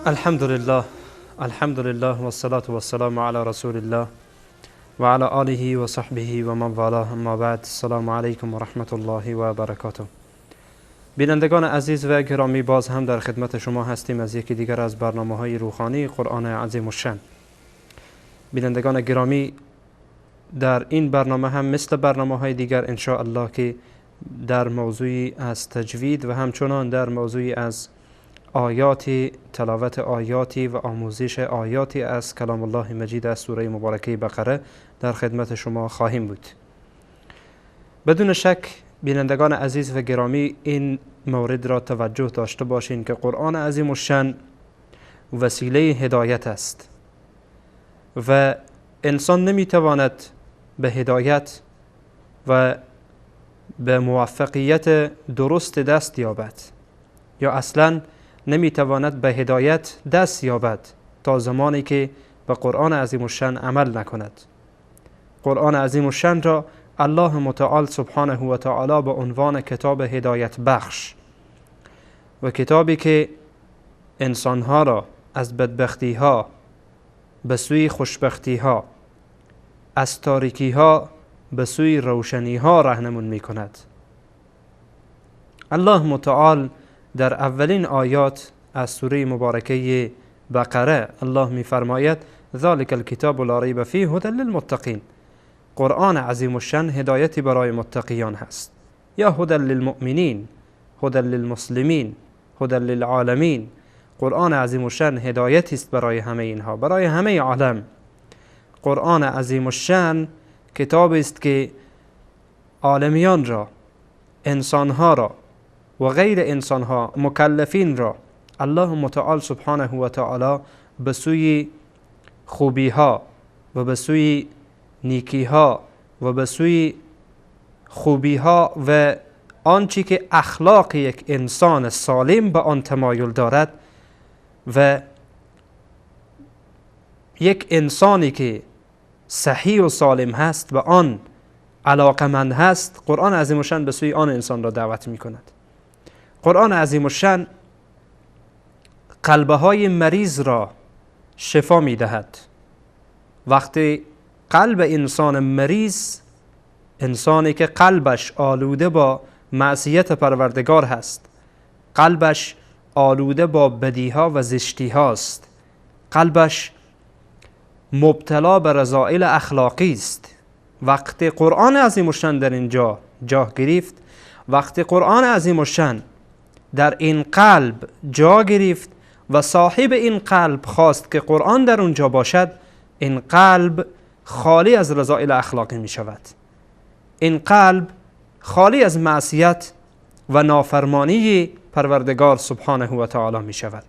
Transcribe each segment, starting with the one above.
الحمد لله، الحمد لله والصلاة والسلام علی رسول الله و علی آله و صحبه و من والاه، اما بعد. السلام علیکم و رحمت الله و برکاته. بینندگان عزیز و گرامی، باز هم در خدمت شما هستیم از یکی دیگر از برنامه های روحانی قرآن عظیم الشأن. بینندگان گرامی، در این برنامه هم مثل برنامه های دیگر ان شاء الله که در موضوعی از تجوید و همچنان در موضوعی از آیات، تلاوت آیاتی و آموزش آیاتی از کلام الله مجید از سوره مبارکه بقره در خدمت شما خواهیم بود. بدون شک بینندگان عزیز و گرامی، این مورد را توجه داشته باشین که قرآن عظیم الشأن وسیله هدایت است و انسان نمیتواند به هدایت و به موفقیت درست دست یابد یا اصلاً نمیتواند به هدایت دست یابد تا زمانی که به قرآن عظیم الشأن عمل نکند. قرآن عظیم الشأن را الله متعال سبحانه و تعالی به عنوان کتاب هدایت بخش و کتابی که انسانها را از بدبختی ها به سوی خوشبختی ها، از تاریکی ها به سوی روشنی ها راهنمون می کند. الله متعال در اولین آیات از سوره مبارکه بقره الله می فرماید: ذلك الكتاب لا ریب فیه هدی للمتقین. قرآن عظیم الشأن هدایتی برای متقیان هست، یا هدی للمؤمنین، هدی للمسلمین، هدی للعالمین. قرآن عظیم الشأن هدایتی است برای همه اینها، برای همه عالم. قرآن عظیم الشأن کتابی است که عالمیان را، انسانها را و غیر انسانها، مکلفین را الله متعال سبحانه و تعالی به سوی خوبی ها و به سوی نیکی ها و به سوی خوبی ها و آنچه که اخلاق یک انسان سالم به آن تمایل دارد و یک انسانی که صحیح و سالم هست به آن علاقمند هست، قرآن عظیم الشأن به سوی آن انسان را دعوت می کند. قرآن عظیم الشأن قلبه های مریض را شفا می دهد. وقتی قلب انسان مریض، انسانی که قلبش آلوده با معصیت پروردگار هست، قلبش آلوده با بدیها و زشتی هاست، قلبش مبتلا به رذائل اخلاقی است، وقتی قرآن عظیم الشأن در اینجا جا گرفت، وقتی قرآن عظیم الشأن در این قلب جا گرفت و صاحب این قلب خواست که قرآن در اونجا باشد، این قلب خالی از رذائل اخلاقی می شود. این قلب خالی از معصیت و نافرمانی پروردگار سبحانه و تعالی می شود.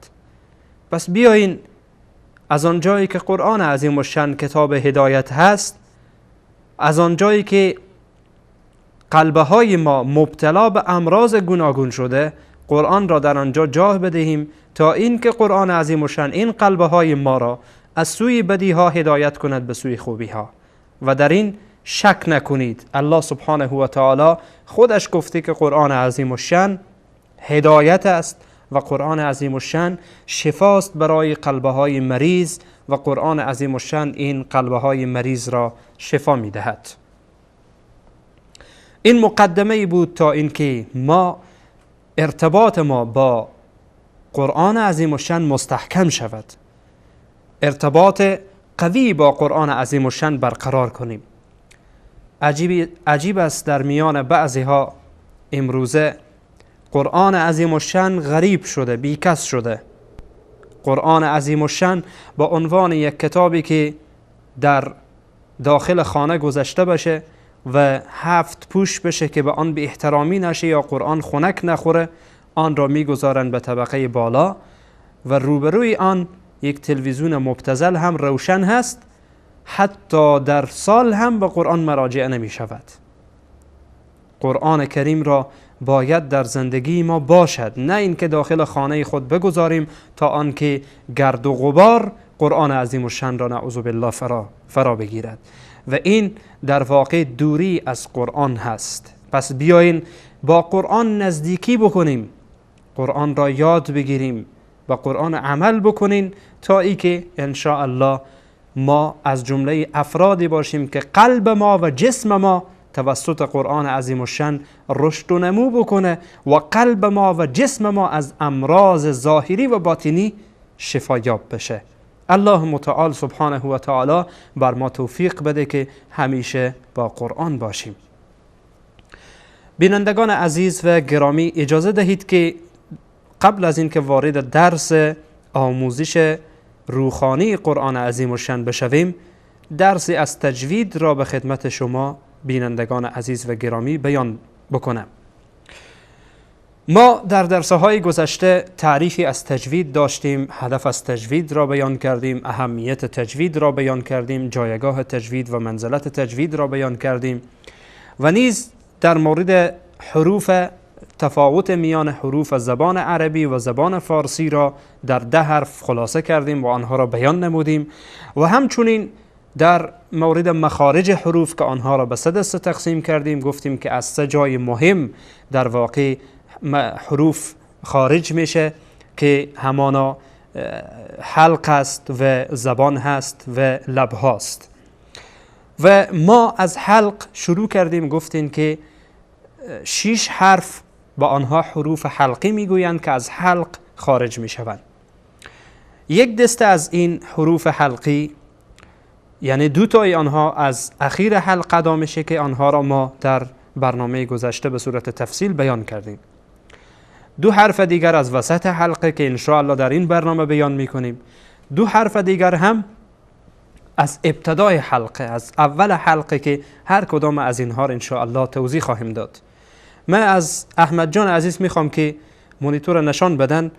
پس بیایین از آنجایی که قرآن عظیم الشأن کتاب هدایت هست، از آنجایی که قلبه های ما مبتلا به امراض گوناگون شده، قرآن را در آنجا جاه بدهیم تا اینکه قرآن عظیم الشأن این قلبه های ما را از سوی بدی ها هدایت کند به سوی خوبی ها. و در این شک نکنید، الله سبحانه و تعالی خودش گفته که قرآن عظیم الشأن هدایت است و قرآن عظیم الشأن شفاست برای قلبه های مریض و قرآن عظیم الشأن این قلبه های مریض را شفا می دهد. این مقدمه ای بود تا اینکه ما ارتباط ما با قرآن عظیم الشأن مستحکم شود، ارتباط قوی با قرآن عظیم الشأن برقرار کنیم. عجیب است در میان بعضی ها امروزه قرآن عظیم الشأن غریب شده، بیکس شده. قرآن عظیم الشأن با عنوان یک کتابی که در داخل خانه گذشته باشه و هفت پوش بشه که به آن بی احترامی نشه یا قرآن خنک نخوره، آن را میگذارن به طبقه بالا و روبروی آن یک تلویزیون مبتذل هم روشن هست، حتی در سال هم به قرآن مراجعه نمی شود. قرآن کریم را باید در زندگی ما باشد، نه اینکه داخل خانه خود بگذاریم تا آنکه گرد و غبار قرآن عظیم الشأن را نعوذ بالله فرا بگیرد. و این در واقع دوری از قرآن هست. پس بیاین با قرآن نزدیکی بکنیم، قرآن را یاد بگیریم، با قرآن عمل بکنیم تا ای که انشاءالله ما از جمله افرادی باشیم که قلب ما و جسم ما توسط قرآن عظیم الشأن رشد و نمو بکنه و قلب ما و جسم ما از امراض ظاهری و باطنی شفایاب بشه. الله متعال سبحانه و تعالی بر ما توفیق بده که همیشه با قرآن باشیم. بینندگان عزیز و گرامی، اجازه دهید که قبل از اینکه وارد درس آموزش روخانی قرآن عظیم الشأن بشویم، درسی از تجوید را به خدمت شما بینندگان عزیز و گرامی بیان بکنم. ما در درس‌های گذشته تعریفی از تجوید داشتیم، هدف از تجوید را بیان کردیم، اهمیت تجوید را بیان کردیم، جایگاه تجوید و منزلت تجوید را بیان کردیم و نیز در مورد حروف، تفاوت میان حروف زبان عربی و زبان فارسی را در 10 حرف خلاصه کردیم و آنها را بیان نمودیم و همچنین در مورد مخارج حروف که آنها را به 3 دسته تقسیم کردیم، گفتیم که از 3 جای مهم در واقع حروف خارج میشه که همانا حلق است و زبان هست و لب هاست. و ما از حلق شروع کردیم، گفتیم که 6 حرف با آنها حروف حلقی میگویند که از حلق خارج میشوند. یک دسته از این حروف حلقی، یعنی 2 تای آنها از اخیر حلق ادا میشه که آنها را ما در برنامه گذشته به صورت تفصیل بیان کردیم. 2 حرف دیگر از وسط حلقه که انشاءالله در این برنامه بیان میکنیم. 2 حرف دیگر هم از ابتدای حلقه، از اول حلقه که هر کدام از اینها را انشاءالله توضیح خواهیم داد. من از احمد جان عزیز میخوام که مونیتور نشان بدن.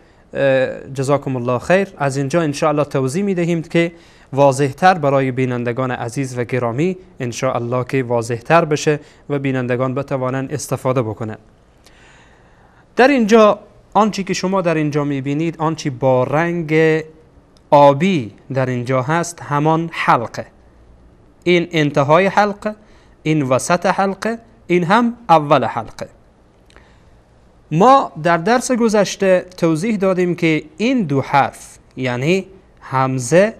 جزاکم الله خیر. از اینجا انشاءالله توضیح میدهیم که واضحتر برای بینندگان عزیز و گرامی انشاءالله که واضحتر بشه و بینندگان بتوانند استفاده بکنن. در اینجا آنچه که شما در اینجا میبینید، آنچه با رنگ آبی در اینجا هست همان حلقه. این انتهای حلقه، این وسط حلقه، این هم اول حلقه. ما در درس گذشته توضیح دادیم که این 2 حرف، یعنی همزه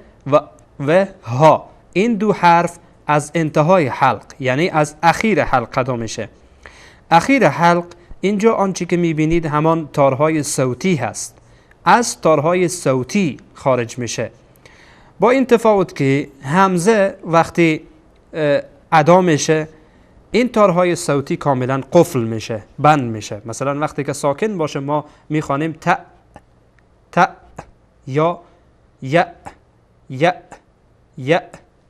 و ها، این 2 حرف از انتهای حلق، یعنی از اخیر حلق ادا میشه. اخیر حلق اینجا آنچه که میبینید همان تارهای صوتی هست، از تارهای صوتی خارج میشه، با این تفاوت که همزه وقتی ادا میشه این تارهای صوتی کاملا قفل میشه، بند میشه. مثلا وقتی که ساکن باشه ما میخوانیم ت ت یا ی ی ی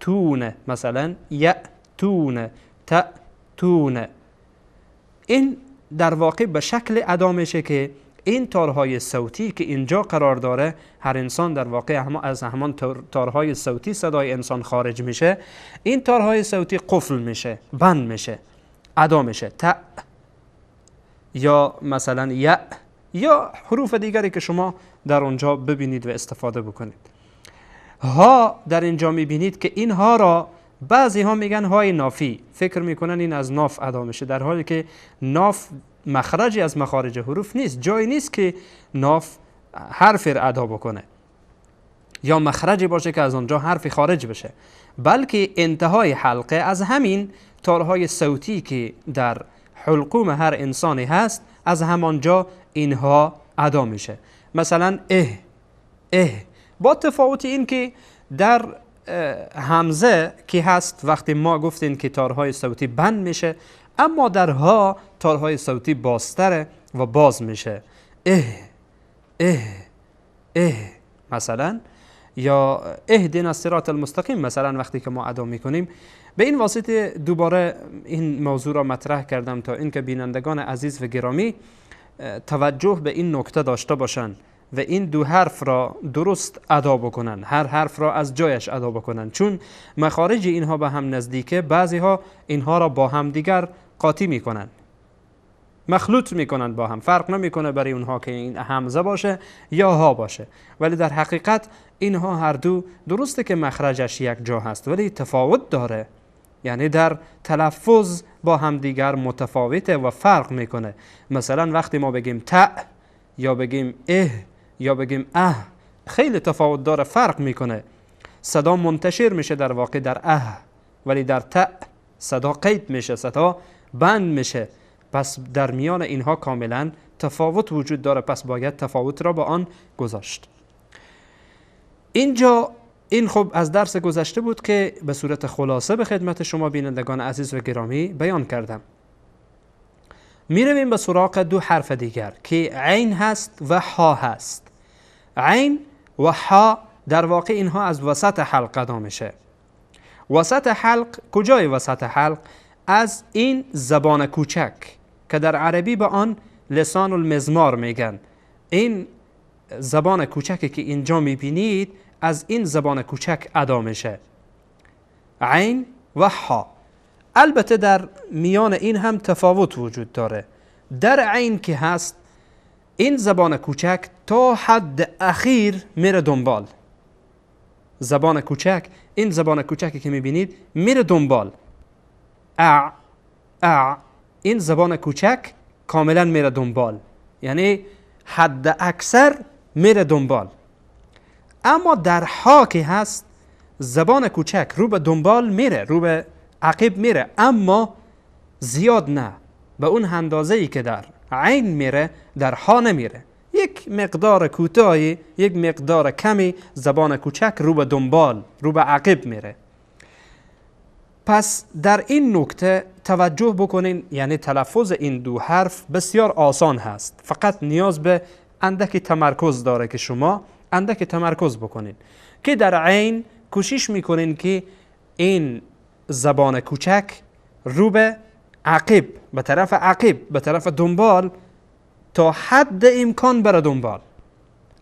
تونه، مثلا ی تونه، ت تونه. این در واقع به شکل ادا میشه که این تارهای صوتی که اینجا قرار داره، هر انسان در واقع از همان تارهای صوتی صدای انسان خارج میشه. این تارهای صوتی قفل میشه، بند میشه، ادا میشه ت یا مثلا ی یا حروف دیگری که شما در اونجا ببینید و استفاده بکنید. ها در اینجا میبینید که این ها را بعضی ها میگن های نافی، فکر میکنن این از ناف ادا میشه، در حالی که ناف مخرجی از مخارج حروف نیست، جایی نیست که ناف حرف را ادا بکنه یا مخرجی باشه که از آنجا حرفی خارج بشه، بلکه انتهای حلقه از همین تارهای صوتی که در حلقوم هر انسانی هست، از همانجا اینها ادا میشه. مثلا اه اه، با تفاوت این که در همزه که هست وقتی ما گفتیم که تارهای صوتی بند میشه، اما در ها تارهای صوتی بازتره و باز میشه. اه اه اه مثلا، یا اهدنا الصراط المستقیم مثلا وقتی که ما ادا میکنیم. به این واسطه دوباره این موضوع را مطرح کردم تا اینکه بینندگان عزیز و گرامی توجه به این نکته داشته باشند و این دو حرف را درست ادا بکنن، هر حرف را از جایش ادا بکنن، چون مخارج اینها به هم نزدیکه. بعضی ها اینها را با هم دیگر قاطی میکنن، مخلوط میکنن با هم، فرق نمیکنه برای اونها که این همزه باشه یا ها باشه، ولی در حقیقت اینها هر دو درسته که مخرجش یک جا هست ولی تفاوت داره. یعنی در تلفظ با همدیگر متفاوته و فرق میکنه. مثلا وقتی ما بگیم تأ یا بگیم اه یا بگیم اه، خیلی تفاوت داره، فرق میکنه. صدا منتشر میشه در واقع در اه، ولی در تأ صدا قید میشه، صدا بند میشه. پس در میان اینها کاملا تفاوت وجود داره، پس باید تفاوت را با آن گذاشت. اینجا این خب از درس گذشته بود که به صورت خلاصه به خدمت شما بینندگان عزیز و گرامی بیان کردم. میرویم به سراغ دو حرف دیگر که عین هست و ها هست. عین و ها در واقع اینها از وسط حلق ادا میشه. وسط حلق، کجای وسط حلق؟ از این زبان کوچک که در عربی به آن لسان المزمار میگن. این زبان کوچکی که اینجا میبینید از این زبان کوچک ادا میشه، عین و ها. البته در میان این هم تفاوت وجود داره. در عین که هست این زبان کوچک تا حد اخیر میره دنبال. زبان کوچک، این زبان کوچکی که میبینید میره دنبال. ا ا، این زبان کوچک کاملا میره دنبال، یعنی حد اکثر میره دنبال. اما در ها که هست زبان کوچک رو به دنبال میره، رو به عقب میره، اما زیاد نه، به اون اندازه ای که در عین میره در ها نمیره. یک مقدار کوتاهی، یک مقدار کمی زبان کوچک رو به دنبال، رو به عقب میره. پس در این نکته توجه بکنین، یعنی تلفظ این دو حرف بسیار آسان هست، فقط نیاز به اندک تمرکز داره که شما اندک تمرکز بکنین که در عین کوشش میکنین که این زبان کوچک رو به عقب، به طرف عقب، به طرف دنبال تا حد امکان بره دنبال.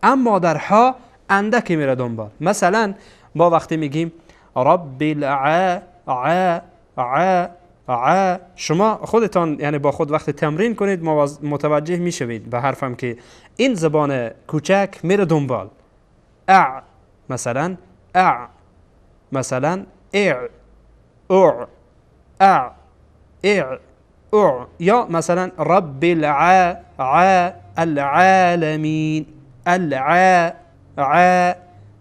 اما در ها اندکی میره دنبال. مثلا ما وقتی میگیم رب الع ع ع ع، شما خودتان یعنی با خود وقتی تمرین کنید متوجه میشوید به حرفم که این زبان کوچک میره دنبال. ا مثلا، ا مثلا، اع او ا اع او، یا مثلا رب الع ع العالمین، الع ع،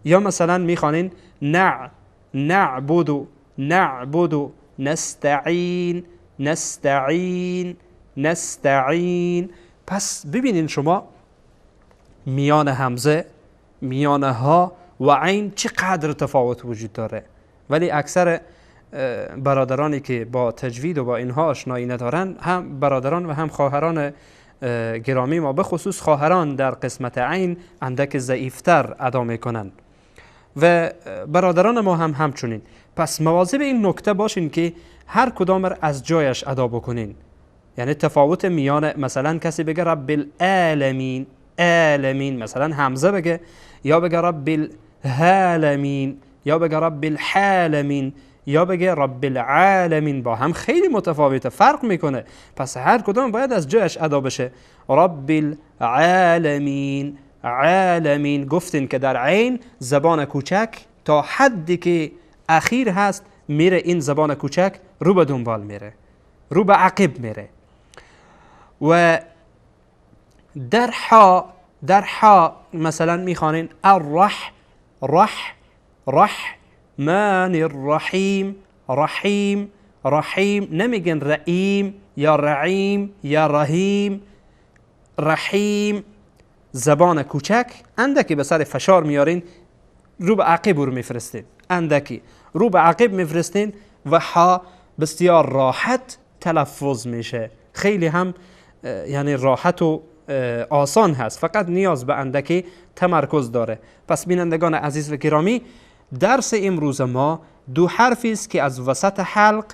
یا مثلا میخوانین نع نعبد نعبد نستعین نستعین نستعین. پس ببینین شما میان همزه، میان ها و عین چقدر تفاوت وجود داره. ولی اکثر برادرانی که با تجوید و با اینها آشنایی ندارن، هم برادران و هم خواهران گرامی ما، به خصوص خواهران در قسمت عین اندک ضعیفتر ادا میکنن و برادران ما هم همچنین. پس مواظب این نکته باشین که هر کدام را از جایش ادا بکنین. یعنی تفاوت میان مثلا کسی بگه رب العالمین، عالمین مثلا همزه بگه، یا بگه رب العالمین، یا بگه رب الحالمین، یا بگه رب العالمین، با هم خیلی متفاوته، فرق میکنه. پس هر کدام باید از جایش ادا بشه. رب العالمین، عالمین. گفتین که در عین زبان کوچک تا حدی که اخیر هست میره، این زبان کوچک رو به دنبال میره، رو به عقب میره. و در حا، در حا مثلا میخوانین الرح رح رح من الرحیم رحیم رحیم، نمیگن رئیم یا رعیم یا رحیم، رحیم. زبان کوچک اندکی به سر فشار میارین، رو به عقب رو میفرستین، اندکی رو به عقب میفرستین و ها بسیار راحت تلفظ میشه. خیلی هم یعنی راحت و آسان هست، فقط نیاز به اندکی تمرکز داره. پس بینندگان عزیز و گرامی، درس امروز ما دو حرفی است که از وسط حلق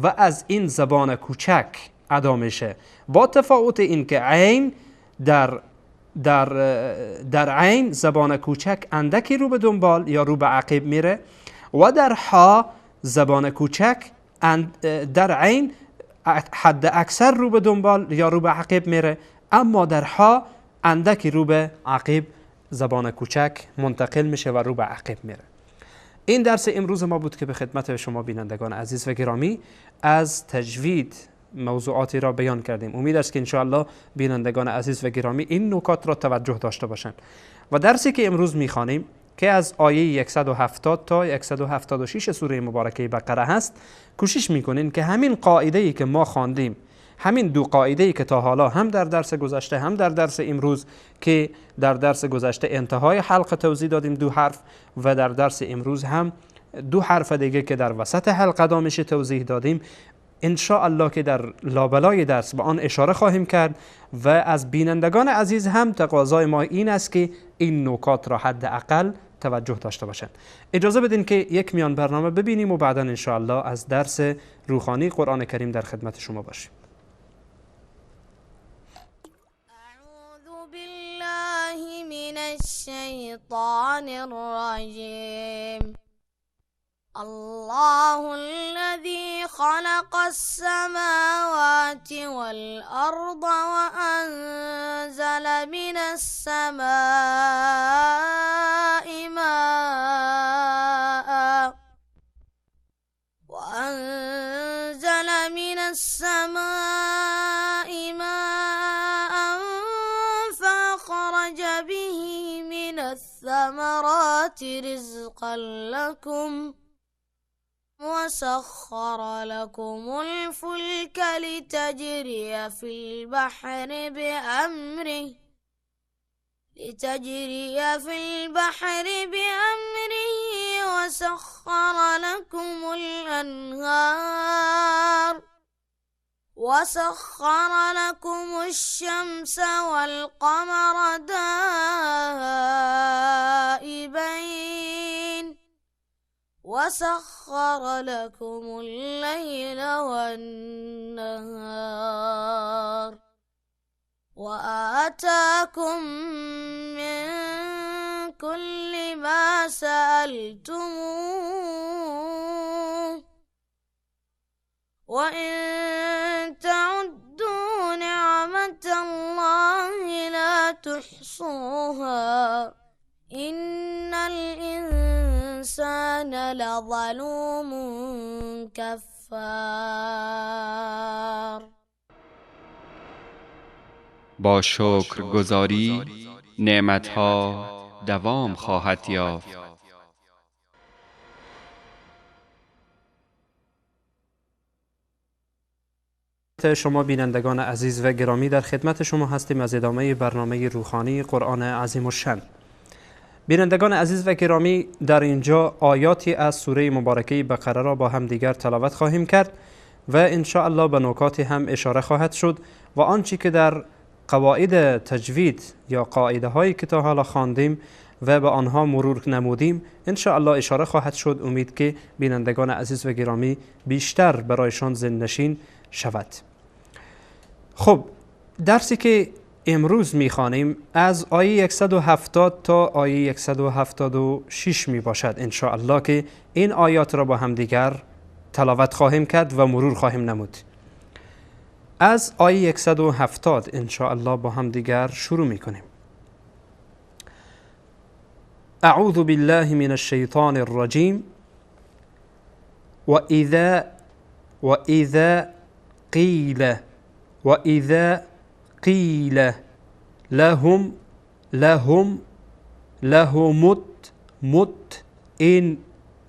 و از این زبان کوچک ادا میشه، با تفاوت این که عین در در در عین زبان کوچک اندکی رو به دنبال یا رو به عقب میره و در ها زبان کوچک در عین حد اکثر رو به دنبال یا رو به عقب میره، اما در ها اندکی رو به عقب زبان کوچک منتقل میشه و رو به عقب میره. این درس امروز ما بود که به خدمت شما بینندگان عزیز و گرامی از تجوید موضوعاتی را بیان کردیم. امید است که انشاءالله بینندگان عزیز و گرامی این نکات را توجه داشته باشند. و درسی که امروز میخوانیم که از آیه 170 تا 176 سوره مبارکه بقره هست، کوشش میکنین که همین قاعده ای که ما خواندیم، همین دو قاعده ای که تا حالا هم در درس گذشته هم در درس امروز، که در درس گذشته انتهای حلقه توضیح دادیم دو حرف، و در درس امروز هم دو حرف دیگه که در وسط حلقه دامش توضیح دادیم، انشاءالله که در لابلای درس به آن اشاره خواهیم کرد. و از بینندگان عزیز هم تقاضای ما این است که این نکات را حداقل توجه داشته باشند. اجازه بدین که یک میان برنامه ببینیم و بعدا انشاءالله از درس روخانی قرآن کریم در خدمت شما باشیم. اعوذ بالله من الشیطان الرجیم. الله الذي خلق السماوات والأرض وأنزل من السماء ماء وأنزل من السماء ماء فأخرج به من الثمرات رزقا لكم وسخر لكم الفلك لتجري في البحر بأمره وسخر لكم الأنهار وسخر لكم الشمس والقمر دائبين وسخر لكم الليل والنهار وآتاكم من كل ما سألتموه وإن تعدوا نعمة الله لا تحصوها إن الإنسان لظلوم كفار. با شکرگزاری نعمتها دوام خواهد یافت. شما بینندگان عزیز و گرامی در خدمت شما هستیم از ادامه برنامه روخانی قرآن عظیم الشأن. بینندگان عزیز و گرامی، در اینجا آیاتی از سوره مبارکه بقره را با هم دیگر تلاوت خواهیم کرد و انشاءالله به نکاتی هم اشاره خواهد شد و آنچه که در قواعد تجوید یا قاعده هایی که تا حالا خواندیم و به آنها مرور نمودیم انشاءالله اشاره خواهد شد. امید که بینندگان عزیز و گرامی بیشتر برایشان ذهن‌نشین شود. خب، درسی که امروز میخوانیم از آیه 170 تا آیه 176 می باشد. انشاءالله که این آیات را با هم دیگر تلاوت خواهیم کرد و مرور خواهیم نمود. از آیه 170 انشاءالله با هم دیگر شروع میکنیم. اعوذ بالله من الشیطان الرجیم. وإذا قیل وإذا قیل لهم لهم لهم مت، این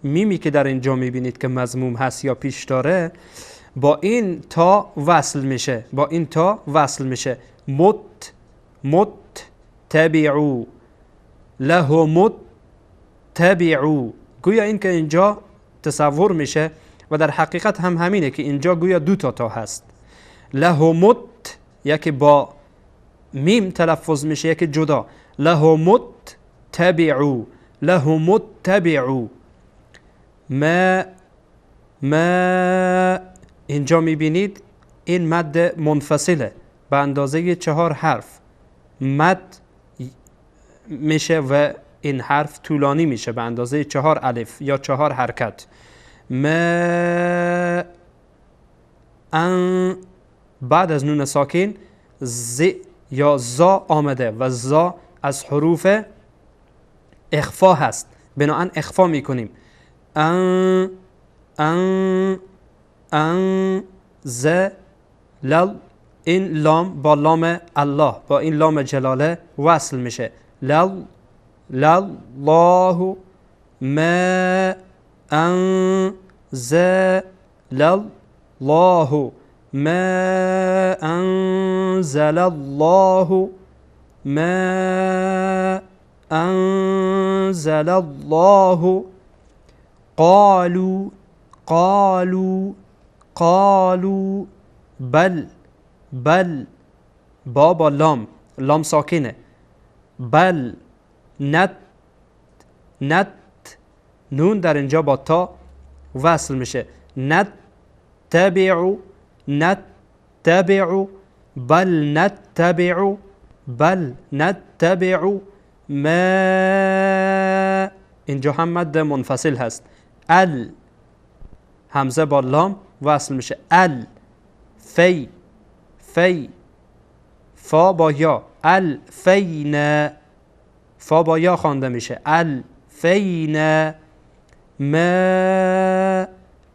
میمی که در اینجا میبینید که مضموم هست یا پیش داره با این تا وصل میشه، با این تا وصل میشه. مت مت تبعو لهم تبعو، گویا این که اینجا تصور میشه و در حقیقت هم همینه که اینجا گویا دو تا تا هست. لهم یکی با میم تلفظ میشه، یکی جدا. لهم تبعو لهم تبعو. ما ما اینجا میبینید این مد منفصله به اندازه 4 حرف مد میشه و این حرف طولانی میشه به اندازه 4 الف یا 4 حرکت. ما ان بعد از نون ساکن ز یا زا آمده و زا از حروف اخفا هست، بنابراین اخفا میکنیم. ان ان ان ز لل. این لام با لام الله، با این لام جلاله وصل میشه. لل لل الله ما ان ز لل الله ما انزل الله ما انزل الله. قالوا قالوا قالوا بل بل، با با لام، لام ساکنه، بل نت نت، نون در اینجا با تا وصل میشه. نتبع نتبع بل نتبع بل نتبع ما. اینجا هم مد منفصل هست. ال همزه با لام وصل میشه. ال فی فی، فا با یا، الفین، فا با یا خوانده میشه. الفین ما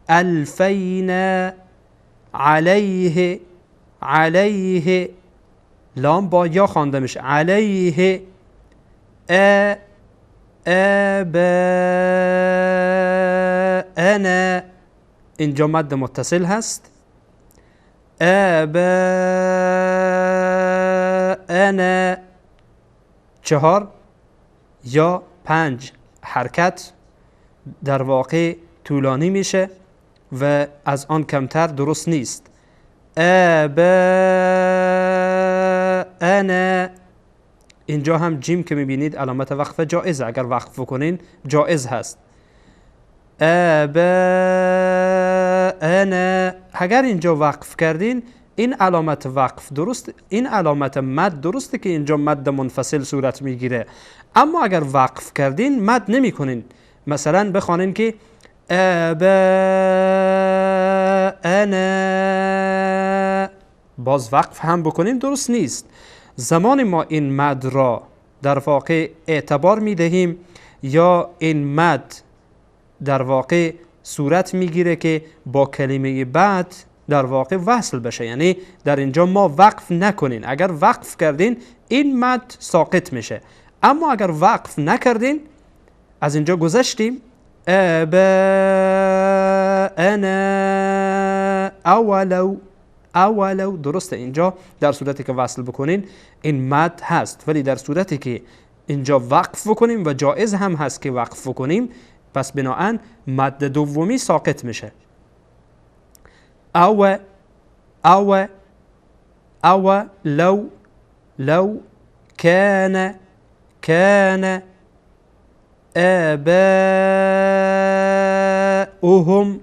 الفین علیه علیه، لام با یا خوانده میشه. علیه ا آباءنا، اینجا مد متصل هست. آباءنا، 4 یا 5 حرکت در واقع طولانی میشه و از آن کمتر درست نیست. آباءنا، اینجا هم جیم که میبینید علامت وقف جایزه، اگر وقف کنین جایز هست. آباءنا، اگر اینجا وقف کردین این علامت وقف درست، این علامت مد درسته که اینجا مد منفصل صورت میگیره، اما اگر وقف کردین مد نمیکنین. مثلا بخوانین که آباءنا، باز وقف هم بکنیم درست نیست. زمان ما این مد را در واقع اعتبار میدهیم یا این مد در واقع صورت میگیره که با کلمه بعد در واقع وصل بشه، یعنی در اینجا ما وقف نکنین. اگر وقف کردین این مد ساقط میشه، اما اگر وقف نکردین از اینجا گذشتیم. آباءنا اولو اولو، درسته اینجا در صورتی که وصل بکنین این مد هست، ولی در صورتی که اینجا وقف بکنیم و جایز هم هست که وقف بکنیم، پس بناهن مد دومی ساقط میشه. او او او لو لو کان کان آباؤهم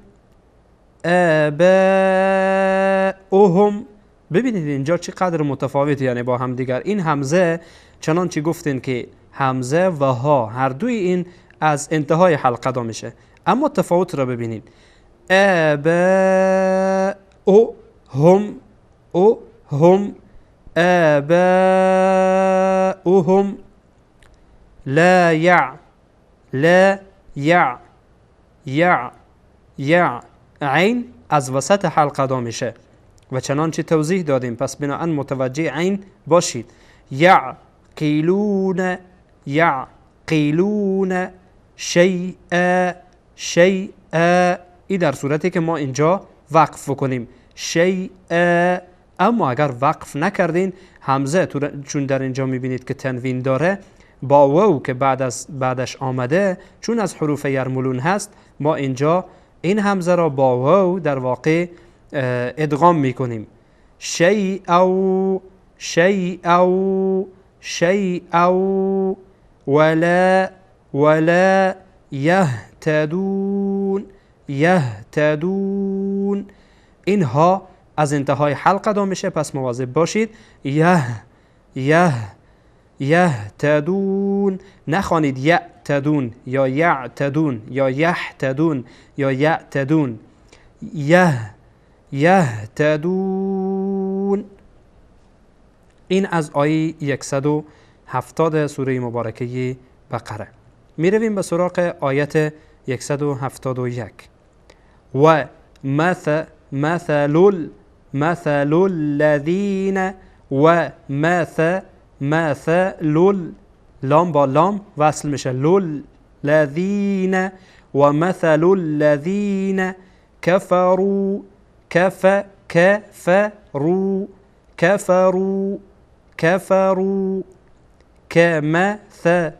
آباؤهم. ببینید اینجا چقدر متفاوت، یعنی با هم دیگر. این همزه چنانچه گفتین که همزه و ها هر دوی این از انتهای حلقه دا میشه، اما تفاوت را ببینید. آباؤهم او هم آباؤهم لا یع لا یع یع یع، عین از وسط حلقه دا میشه و چنانچه توضیح دادیم، پس بناهن متوجه عین باشید. یعقلون یعقلون شیئا شیئا، ای در صورتی که ما اینجا وقف کنیم شیئا. اما اگر وقف نکردین همزه چون در اینجا میبینید که تنوین داره با واو که بعدش آمده، چون از حروف یرملون هست، ما اینجا این همزه را با واو در واقع ادغام میکنیم. شیئا شیئا شیئا ولا ولا یهتدون یهتدون، اینها از انتهای حلقه دا میشه، پس مواظب باشید. یه یه یهتدون، نخوانید یعتدون یا یعتدون یا یهتدون یا یعتدون. یه یهتدون. این از آیه 170 سوره مبارکه بقره. میرویم به سراغ آیت 171. و مثل مثل الذین و مثل لام با لام وصل میشه، لل الذین و مثل الذین کفروا كفروا كفروا كفروا كمثل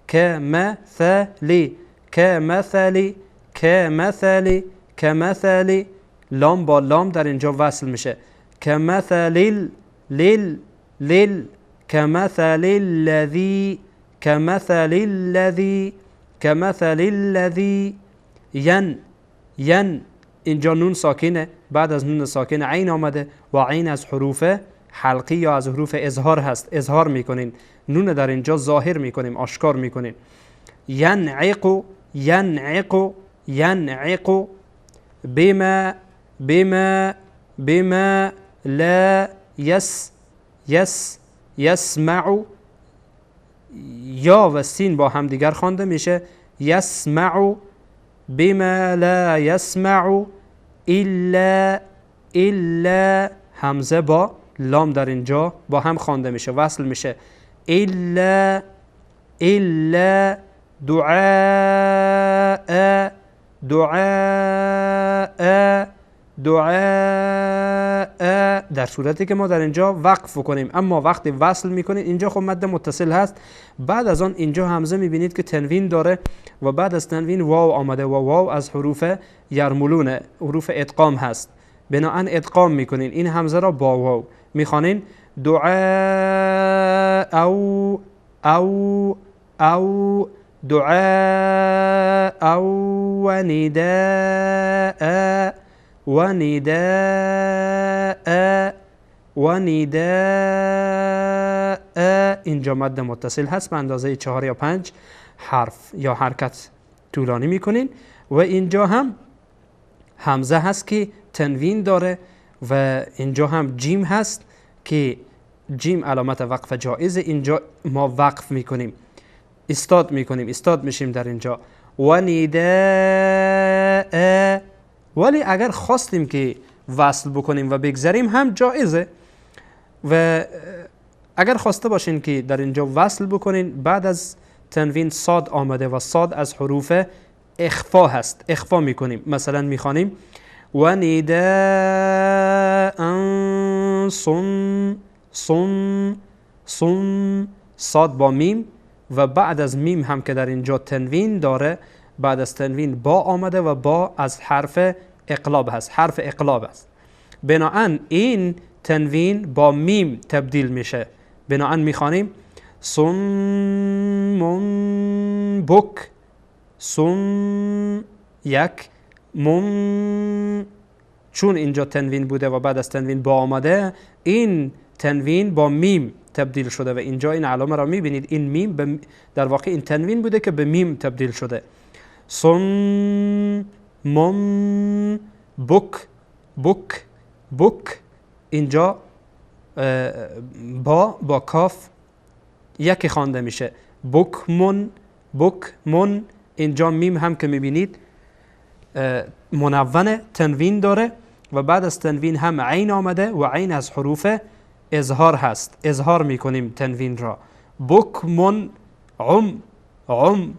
كمثل كمثل كمثل كمثل لام با لام در اینجا وصل میشه، كمثل لل لل كمثل الذي كمثل الذي كمثل الذي ین ین اینجا نون ساکنه، بعد از نون ساکن عین آمده و عین از حروف حلقی یا از حروف اظهار هست، اظهار میکنین، نون در اینجا ظاهر میکنیم، آشکار میکنیم. ینعق ینعق ینعق بما بما بما لا یس یس یسمع، یا و سین با هم دیگر خوانده میشه، یسمع بما لا یسمع الا الا، همزه با لام در اینجا با هم خوانده میشه، وصل میشه، الا الا دعاء دعاء دعاء، در صورتی که ما در اینجا وقف کنیم. اما وقتی وصل میکنیم اینجا خب مد متصل هست، بعد از آن اینجا همزه میبینید که تنوین داره و بعد از تنوین واو آمده و واو از حروف یرملونه، حروف ادغام هست، بناهن ادغام میکنین این همزه را با واو میخوانین دعاء او او او دعاء و نداء و نداء و نداء. اینجا مد متصل هست به اندازه 4 یا 5 حرف یا حرکت طولانی میکنین و اینجا هم همزه هست که تنوین داره و اینجا هم جیم هست که جیم علامت وقف جایزه، اینجا ما وقف میکنیم، استاد میکنیم، استاد میشیم در اینجا و نداء. ولی اگر خواستیم که وصل بکنیم و بگذریم هم جایزه، و اگر خواسته باشین که در اینجا وصل بکنین بعد از تنوین صاد آمده و صاد از حروف اخفا هست، اخفا میکنیم، مثلا میخوانیم و نداء صم صم صم، صاد با میم و بعد از میم هم که در اینجا تنوین داره، بعد از تنوین با آمده و با از حرف اقلاب هست، حرف اقلاب است، بناهن این تنوین با میم تبدیل میشه، بناهن میخوانیم صم بک صم یک مم، چون اینجا تنوین بوده و بعد از تنوین با آمده، این تنوین با میم تبدیل شده و اینجا این علامه را میبینید، این میم در واقع این تنوین بوده که به میم تبدیل شده. صم مم بک بک بک، اینجا با کاف یکی خوانده میشه، بکمون بکمون، اینجا میم هم که میبینید منون تنوین داره و بعد از تنوین هم عین آمده و عین از حروف اظهار هست، اظهار میکنیم تنوین را. بکمون عم عم،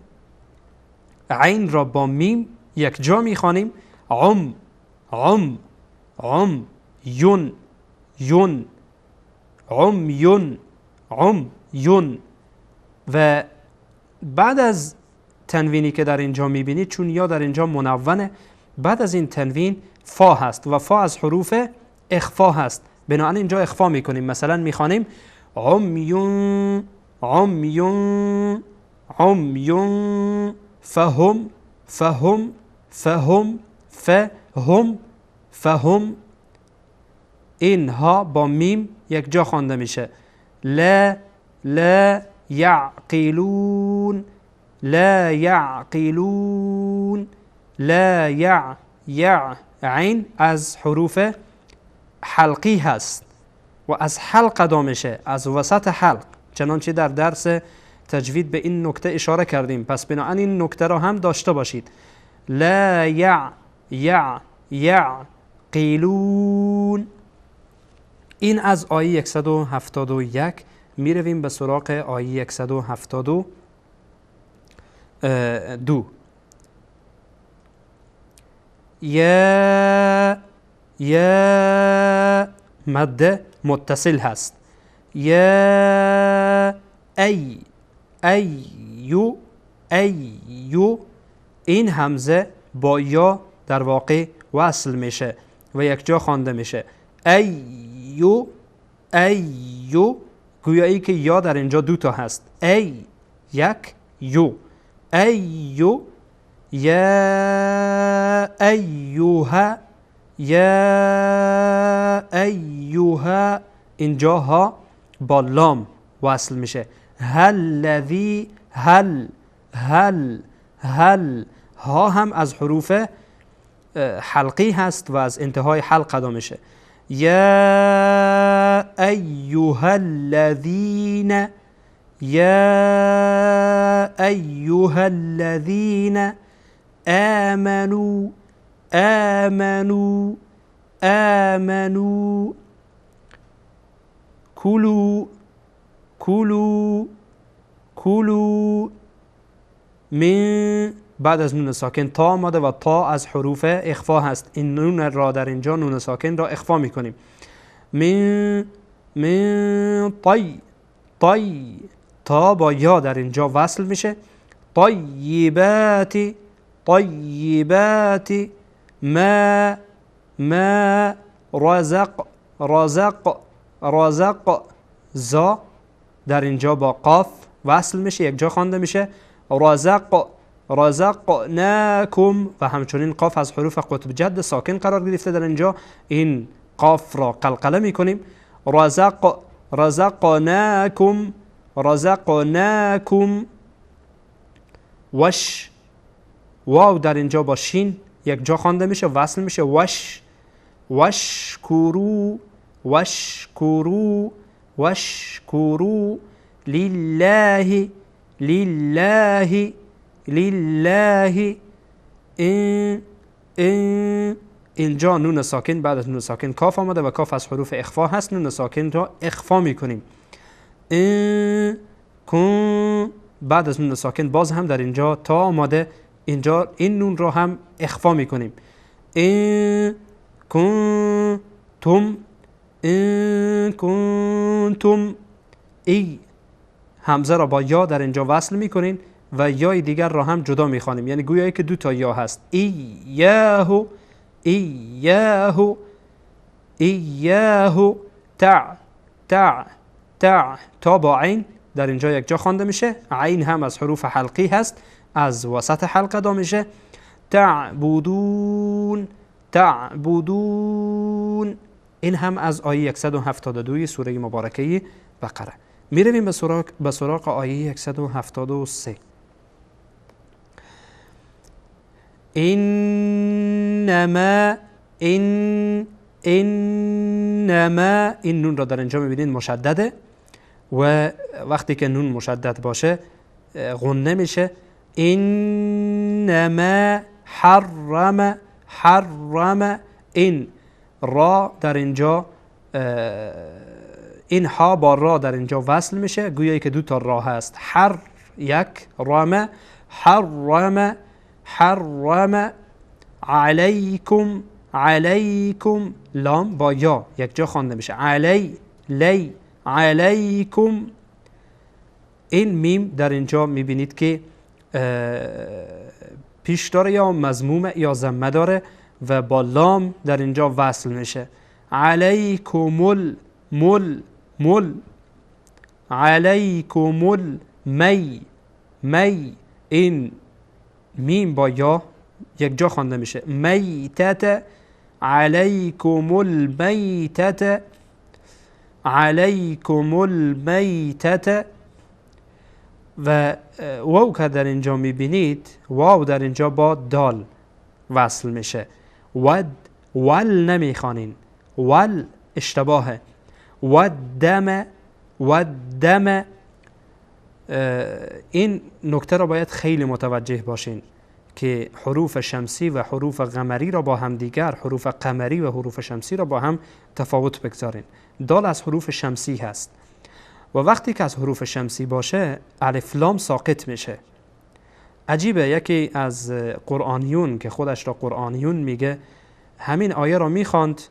عین را با میم یک جا میخوانیم، عم عم عم یون یون عم یون عم یون. و بعد از تنوینی که در اینجا میبینید، چون یا در اینجا منونه، بعد از این تنوین فا هست و فا از حروف اخفا هست، بنابراین اینجا اخفا میکنیم، مثلا میخوانیم عمیون عمیون عمیون فهم فهم فهم فهم فهم، اینها با میم یک جا خوانده میشه. لا لا یعقلون لا یعقلون لا یع یع، عین از حروف حلقی هست و از حلق ادا میشه، از وسط حلق، چنانچه در درس تجوید به این نکته اشاره کردیم، پس بنابراین این نکته را هم داشته باشید. لا یع یع یعقلون. این از آیه 171. میرویم به سراغ آیه 172. یا یا مد متصل هست. یا ای ایو ایو، این همزه با یا در واقع وصل میشه و یک جا خوانده میشه. ایو ایو، گویایی که یا در اینجا دو تا هست. ای یک یو، ایو یا ایوها یا ایوها، اینجا ها با لام وصل میشه. هل هل هل هل، ها هم از حروف حلقی هست و از انتهای حلق ادا میشه. یا ایها الذین یا ایها الذین آمنوا آمنوا آمنوا کلوا کلوا کلوا من، بعد از نون ساکن تا آمده و تا از حروف اخفا هست. این نون را در اینجا نون ساکن را اخفا میکنیم. من من طی طی، تا با یا در اینجا وصل میشه. طیبات طیبات ما ما رزق رزق رزق، زا در اینجا با قاف وصل میشه، یک جا خوانده میشه. رزق رزقناکم، و همچنین قاف از حروف قطب جد ساکن قرار گرفته در اینجا، این قاف را قلقله میکنیم. رزق رزقناکم رزقناکم. وش، واو در اینجا با شین یک جا خوانده میشه، وصل میشه. وش وشکرو وشکرو وشکرو لله لله لله. این این اینجا نون ساکن بعد از نون ساکن کاف آمده و کاف از حروف اخفا هست، نون ساکن را اخفا میکنیم. این کن، بعد از نون ساکن باز هم در اینجا تا آمده، اینجا این نون را هم اخفا میکنیم. این کنتم این کنتم، ای همزه را با یا در اینجا وصل میکنین و یای دیگر را هم جدا میخوانیم، یعنی گویایی که دو تا یا هست. ایاهو ایاهو ایاهو، تع تع تع، تا با عین در اینجا یک جا خوانده میشه. عین هم از حروف حلقی هست، از وسط حلقه ادا میشه. تعبدون تعبدون، این هم از آیه 172 سوره مبارکه بقره. میرویم به سراغ آیه 173. انما ان انما، این نون را در اینجا میبینید مشدده و وقتی که نون مشدد باشه غنه میشه. انما حرم حرم، این را در اینجا این ها با را در اینجا وصل میشه، گویایی که دو تا را هست. حر یک رام، حرم حرم علیکم علیکم، لام با یا یک جا خوانده میشه. علی لی علیکم، این میم در اینجا میبینید که پیش داره یا مضموم یا ضمه داره و با لام در اینجا وصل میشه. علیکم مل مل، علیکم می می، این میم با یا یک جا خوانده میشه. میتت علیکم المیتت علیکم المیتت. و واو که در اینجا میبینید، واو در اینجا با دال وصل میشه. ود ول نمیخوانین، ول اشتباهه. ودم ودم، این نکته را باید خیلی متوجه باشین که حروف شمسی و حروف قمری را با هم دیگر، حروف قمری و حروف شمسی را با هم تفاوت بگذارین. دال از حروف شمسی هست و وقتی که از حروف شمسی باشه الف لام ساقط میشه. عجیبه، یکی از قرآنیون که خودش را قرآنیون میگه همین آیه را میخواند،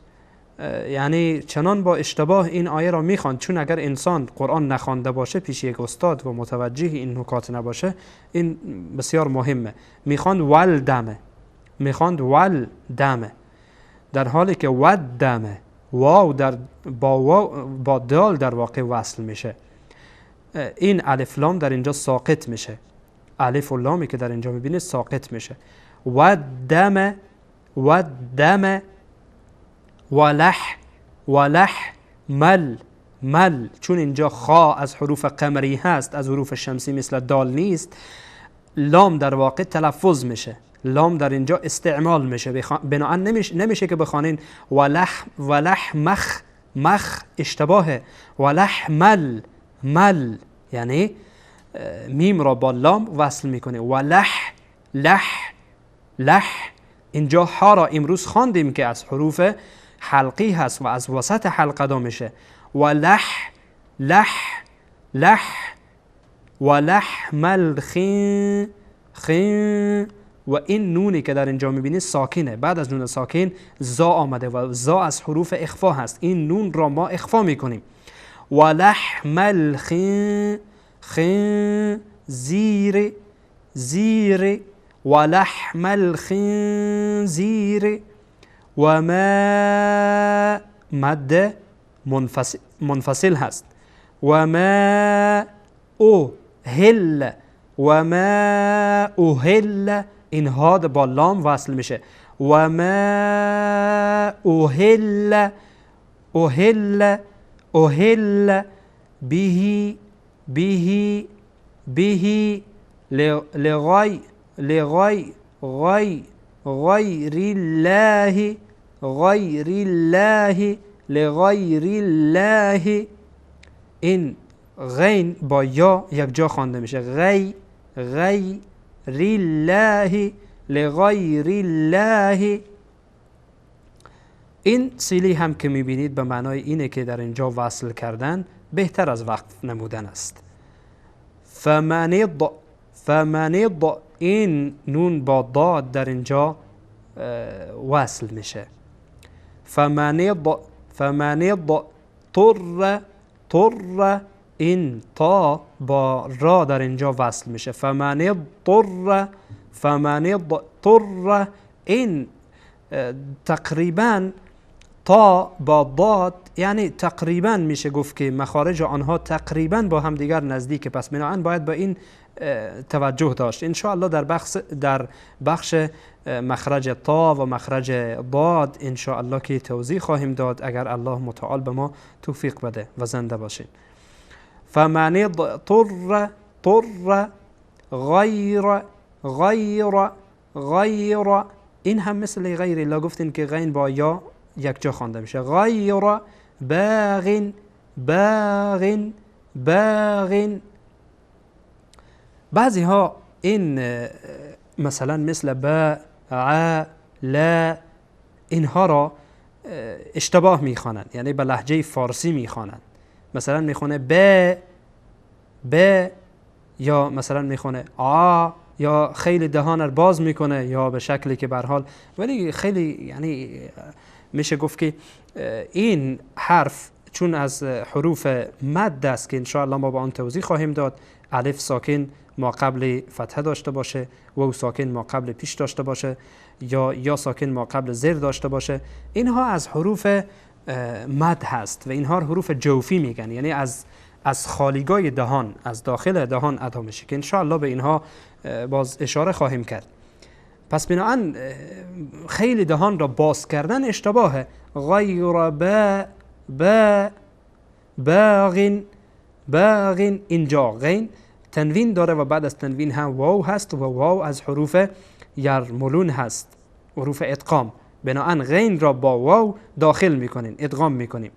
یعنی چنان با اشتباه این آیه را میخواند، چون اگر انسان قرآن نخوانده باشه پیش یک استاد و متوجه این نکات نباشه، این بسیار مهمه. میخواند ول دمه، میخواند ول دمه، در حالی که ود دمه، واو در با واو با دال در واقع وصل میشه. این الف لام در اینجا ساقط میشه، الف و لامی که در اینجا میبینید ساقط میشه. و دم و دم ولح ولح مل مل، چون اینجا خا از حروف قمری هست، از حروف شمسی مثل دال نیست، لام در واقع تلفظ میشه، لام در اینجا استعمال میشه. بناهن نمیشه که بخوانین ولح ولح مخ مخ، اشتباهه. ولح مل مل، یعنی میم را با لام وصل میکنه. ولح لح لح، اینجا ها را امروز خواندیم که از حروف حلقی هست و از وسط حلقه ادا میشه. ولح لح لح ولحم الخن خن، و این نونی که در اینجا میبینید ساکنه، بعد از نون ساکن زا آمده و زا از حروف اخفا هست، این نون را ما اخفا میکنیم. ولحم الخن خن زیر زیر، ولحم الخنزیر و ما، مد منفصل هست. و ما اوهل و ما اوهل، این ها با لام وصل میشه. و ما اوهل اوهل اوهل به به به لغی لغی غی غیر الله غیر الله لغیر الله. این غین با یا یک جا خوانده میشه. غی غیر الله لغیر الله. این سیلی هم که میبینید به معنای اینه که در اینجا وصل کردن بهتر از وقف نمودن است. فمن فمن، این نون با ضاد در اینجا وصل میشه. فمن فمن طر طر، این تا با را در اینجا وصل میشه. فمن طر فمن طر، این تقریبا تا با ضاد، یعنی تقریبا میشه گفت که مخارج آنها تقریبا با هم دیگر نزدیکه، پس بنابراین باید با این توجه داشت. ان شاء الله در بخش مخرج تا و مخرج ضاد ان شاء الله که توضیح خواهیم داد اگر الله متعال به ما توفیق بده و زنده باشین. فمن اضطر طر غیر غیر غیر، این هم مثل غیر الله گفتین که غین با یا یک جا خوانده میشه. غیر باغ باغ باغ. بعضی ها این مثلا مثل با ع لا اینها را اشتباه میخوانند، یعنی به لهجه فارسی میخوانند. مثلا میخونه ب ب، یا مثلا میخونه آ، یا خیلی دهان رو باز میکنه، یا به شکلی که به هر حال، ولی خیلی یعنی میشه گفت که این حرف چون از حروف مد است که انشاءالله ما با آن توضیح خواهیم داد، الف ساکن ما قبل فتحه داشته باشه، و ساکن ما قبل پیش داشته باشه، یا ساکن ما قبل زیر داشته باشه، اینها از حروف مد هست و اینها حروف جوفی میگن، یعنی از خالیگاه دهان، از داخل دهان ادا میشه که انشاءالله به اینها باز اشاره خواهیم کرد. پس بناهن خیلی دهان را باز کردن اشتباهه. غیر با با باغ باغ، اینجا غین تنوین داره و بعد از تنوین هم واو هست و واو از حروف یرملون هست، حروف ادغام. بناهن غین را با واو داخل میکنیم، ادغام میکنیم.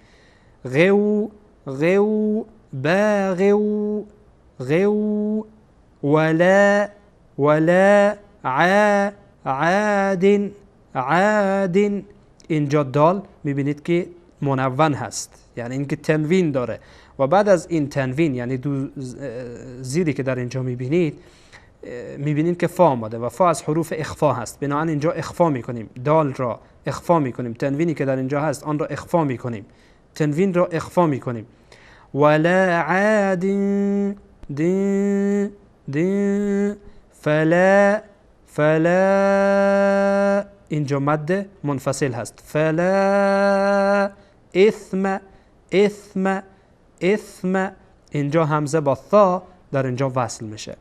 غو غو باغو غو، ولا ولا، ع عاد عاد. اینجا دال میبینید که منون هست، یعنی اینکه تنوین داره و بعد از این تنوین، یعنی دو زیری که در اینجا میبینید، میبینید که فا آمده و فا از حروف اخفا هست. بنابراین اینجا اخفا میکنیم، دال را اخفا میکنیم، تنوینی که در اینجا هست آن را اخفا میکنیم، تنوین را اخفا میکنیم. ولا عاد دین دین، فلا فلا، اینجا مد منفصل هست. فلا اثم اثم اثم، اینجا همزه با ثا در اینجا وصل میشه،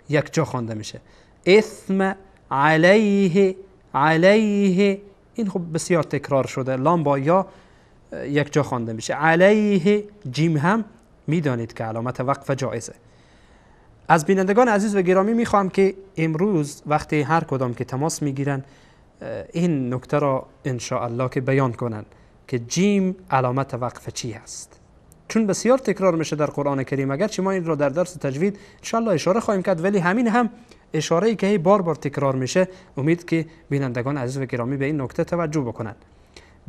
یک جا خوانده میشه. اثم علیه علیه، این خب بسیار تکرار شده، لام با یا یک جا خوانده میشه. علیه، جیم هم میدانید که علامت وقف جایزه. از بینندگان عزیز و گرامی میخوام که امروز وقتی هر کدام که تماس میگیرن این نکته را انشاءالله که بیان کنن که جیم علامت وقف چی هست، چون بسیار تکرار میشه در قرآن کریم. اگرچه ما این را در درس تجوید انشاءالله اشاره خواهیم کرد، ولی همین هم اشاره ای که بار بار تکرار میشه، امید که بینندگان عزیز و گرامی به این نکته توجه بکنن.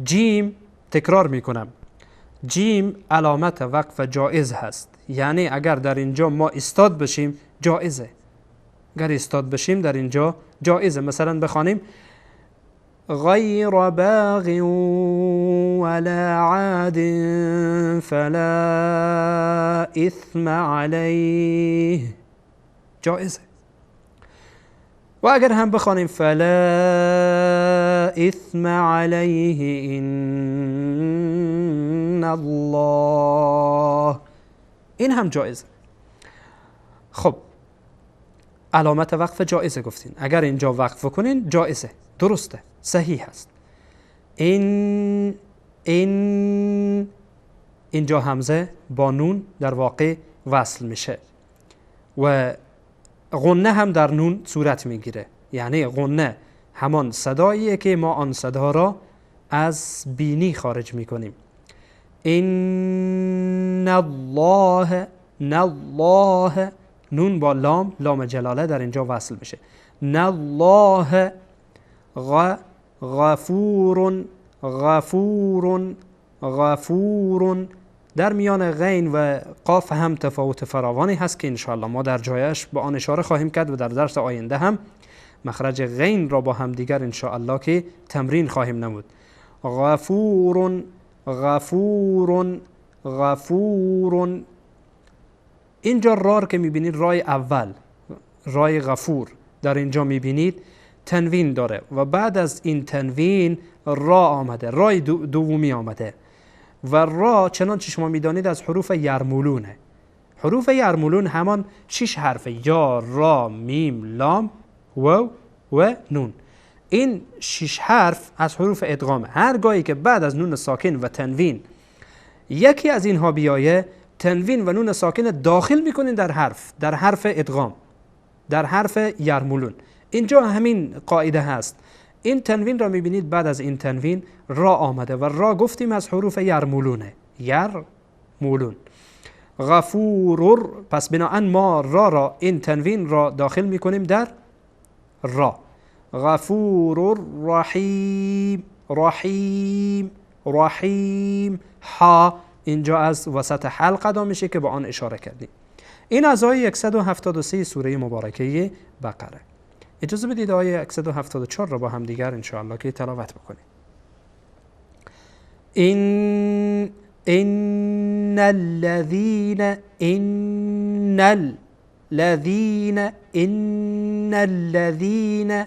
جیم، تکرار میکنم، جیم علامت وقف جایز هست، یعنی اگر در اینجا ما استاد بشیم جایزه، اگر استاد بشیم در اینجا جایزه. مثلا بخوانیم غیر باغ ولا عاد فلا اثم علیه، جایزه. و اگر هم بخوانیم فلا اثم علیه ان الله، این هم جایزه. خب علامت وقف جایزه گفتین، اگر اینجا وقف کنین جایزه، درسته، صحیح هست. این این، اینجا همزه با نون در واقع وصل میشه و غنه هم در نون صورت میگیره، یعنی غنه همان صداییه که ما آن صدا را از بینی خارج میکنیم. ان الله، الله، نون با لام، لام جلاله در اینجا وصل میشه. الله غفور غفور غفور. در میان غین و قاف هم تفاوت فراوانی هست که انشاءالله ما در جایش به آن اشاره خواهیم کرد و در درس آینده هم مخرج غین را با هم دیگر انشاءالله که تمرین خواهیم نمود. غفور غفور غفور. اینجا را که میبینید، رای اول، رای غفور، در اینجا میبینید تنوین داره و بعد از این تنوین را آمده، رای دومی آمده و را چنانچه شما میدانید از حروف یرمولونه. حروف یرمولون همان 6 حرف، یا، را، میم، لام، واو و نون. این 6 حرف از حروف ادغامه. هر گاهی که بعد از نون ساکن و تنوین یکی از اینها بیایه، تنوین و نون ساکن داخل میکنین در حرف، در حرف ادغام، در حرف یرمولون. اینجا همین قاعده هست. این تنوین را میبینید بعد از این تنوین را آمده و را گفتیم از حروف یرمولونه، یرمولون. غفور، پس بناهن ما را را این تنوین را داخل میکنیم در را. غفور رحیم رحیم رحیم. ها اینجا از وسط حلق ادا میشه که با آن اشاره کردیم. این از آیه 173 سوره مبارکه بقره. اجازه بدید آیه 174 را با هم دیگر انشاءالله که تلاوت بکنیم. ان الذين ان الذين ان الذين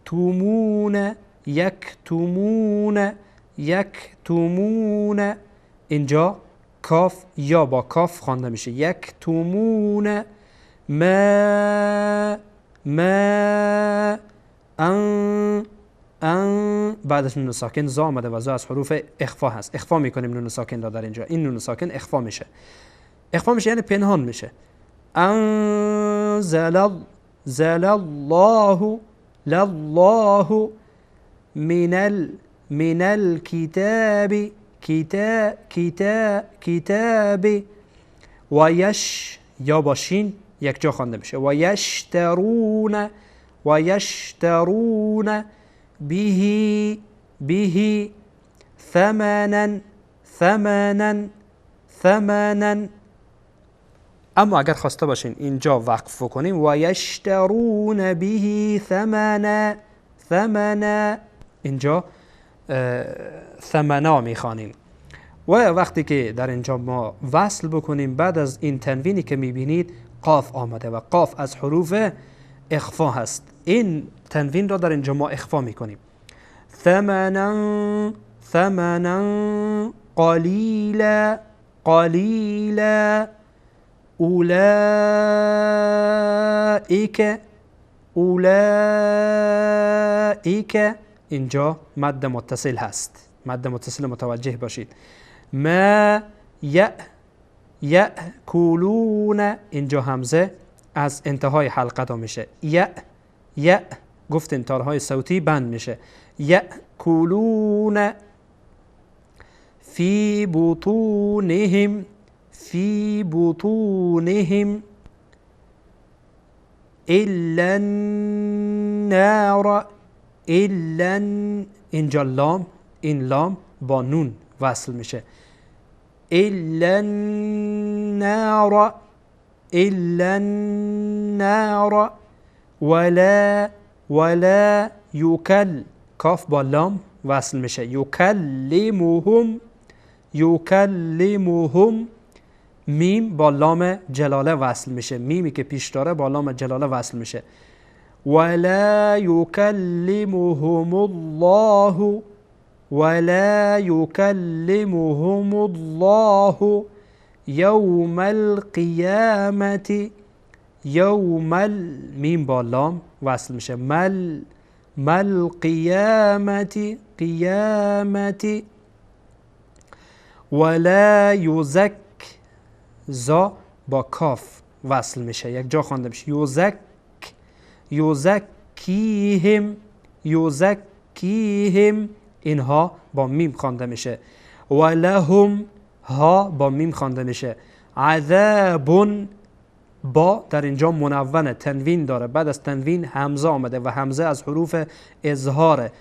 يكتمون يكتمون يكتمون. اینجا کاف یا با کاف خوانده میشه. یکتمون ما ما ان ان، بعد از نون ساکن زا آمده و زا از حروف اخفا هست. اخفا میکنیم نون ساکن را در اینجا. این نون ساکن اخفا میشه، اخفا میشه یعنی پنهان میشه. انزل زل الله لله من من الكتاب كتاب كتاب كتاب و یش یا با شین یک جا خوانده میشه. و یشترون، و یشترون به، به ثمنا، ثمنا، ثمنا. اما اگر خواسته باشین اینجا وقف کنیم، و یشترون به ثمنا، ثمنا، اینجا ثمنا میخوانیم. و وقتی که در اینجا ما وصل بکنیم، بعد از این تنوینی که میبینید قاف آمده و قاف از حروف اخفا هست. این تنوین را در اینجا ما اخفا میکنیم. ثمنا، ثمنا قلیلا، قلیلا، اولئک، اولئک. اینجا مد متصل هست، مد متصل متوجه باشید. ما یأکلون، اینجا همزه از انتهای حلقه دا میشه. یأ گفتیم تارهای صوتی بند میشه. یأکلون فی بطونهم، فی بطونهم الا النار، الا. اینجا لام، این لام با نون وصل میشه. الا النار، الا النار. ولا، ولا یکل، کاف با لام وصل میشه. یکلمهم، یکلمهم، میم با لام جلاله وصل میشه. میمی که پیش داره با لام جلاله وصل میشه. ولا یکلمهم الله، ولا یکلمهم الله یوم القیامة. یوم میم با لام وصل میشه. مل، مل قیامة، قیامة. ولا یزک، زا با کاف وصل میشه، یک جا خوانده میشه. یزک، یزکیهم، یزکیهم، اینها با میم خوانده میشه. ولهم، ها با میم خوانده میشه. عذاب، با در اینجا منونه، تنوین داره، بعد از تنوین همزه آمده و همزه از حروف اظهاره.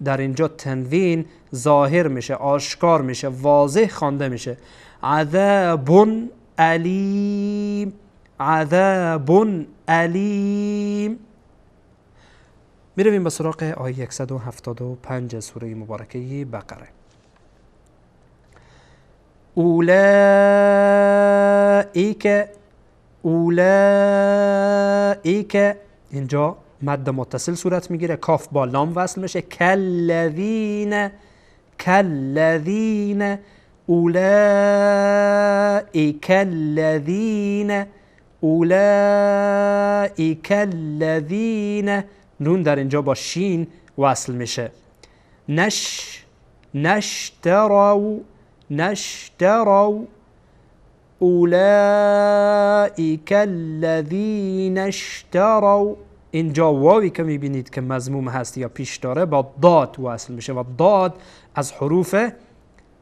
در اینجا تنوین ظاهر میشه، آشکار میشه، واضح خوانده میشه. عذاب علیم، عذاب علیم. میرویم به سراغ آیه 175 سوره مبارکه بقره. اولئک، اولئک، اینجا مد متصل صورت میگیره، کاف با لام وصل میشه. کالذین، کالذین، اولئک الذین، اولئک الذین. نون در اینجا با شین وصل میشه. نش، نشتروا، نشتروا، اولئک الذین اشتروا. اینجا واوی که میبینید که مضموم هست یا پیش داره با داد وصل میشه و داد از حروف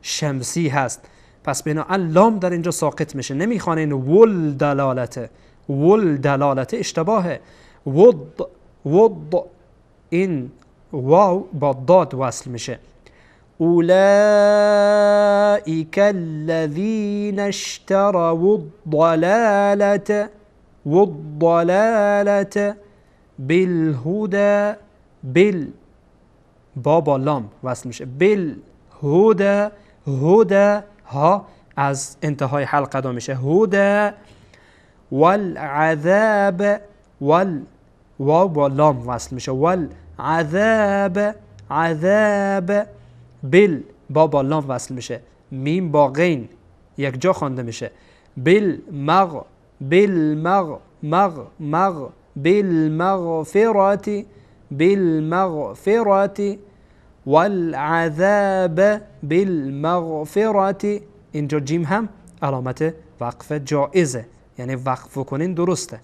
شمسی هست. پس بناءً لام در اینجا ساقط میشه. نمیخوانین ول دلالته، ول دلالته اشتباهه. ود، ود، این واو با داد وصل میشه. اولئک الذین اشتروا الضلالة، والضلالة بالهدى، بال با لام وصل میشه. بالهدى، هدى، ها از انتهای حلقه ادا میشه. هدى. والعذاب، وال واو با لام وصل میشه. والعذاب، عذاب، بال با لام وصل میشه. میم با غین یک جا خوانده میشه. بالمغ، بالمغ، مغ، مغ، بالمغفرة، بالمغفرة، والعذاب بالمغفرة. اینجا جیم هم علامت وقف جائزه، یعنی وقف کنین درسته.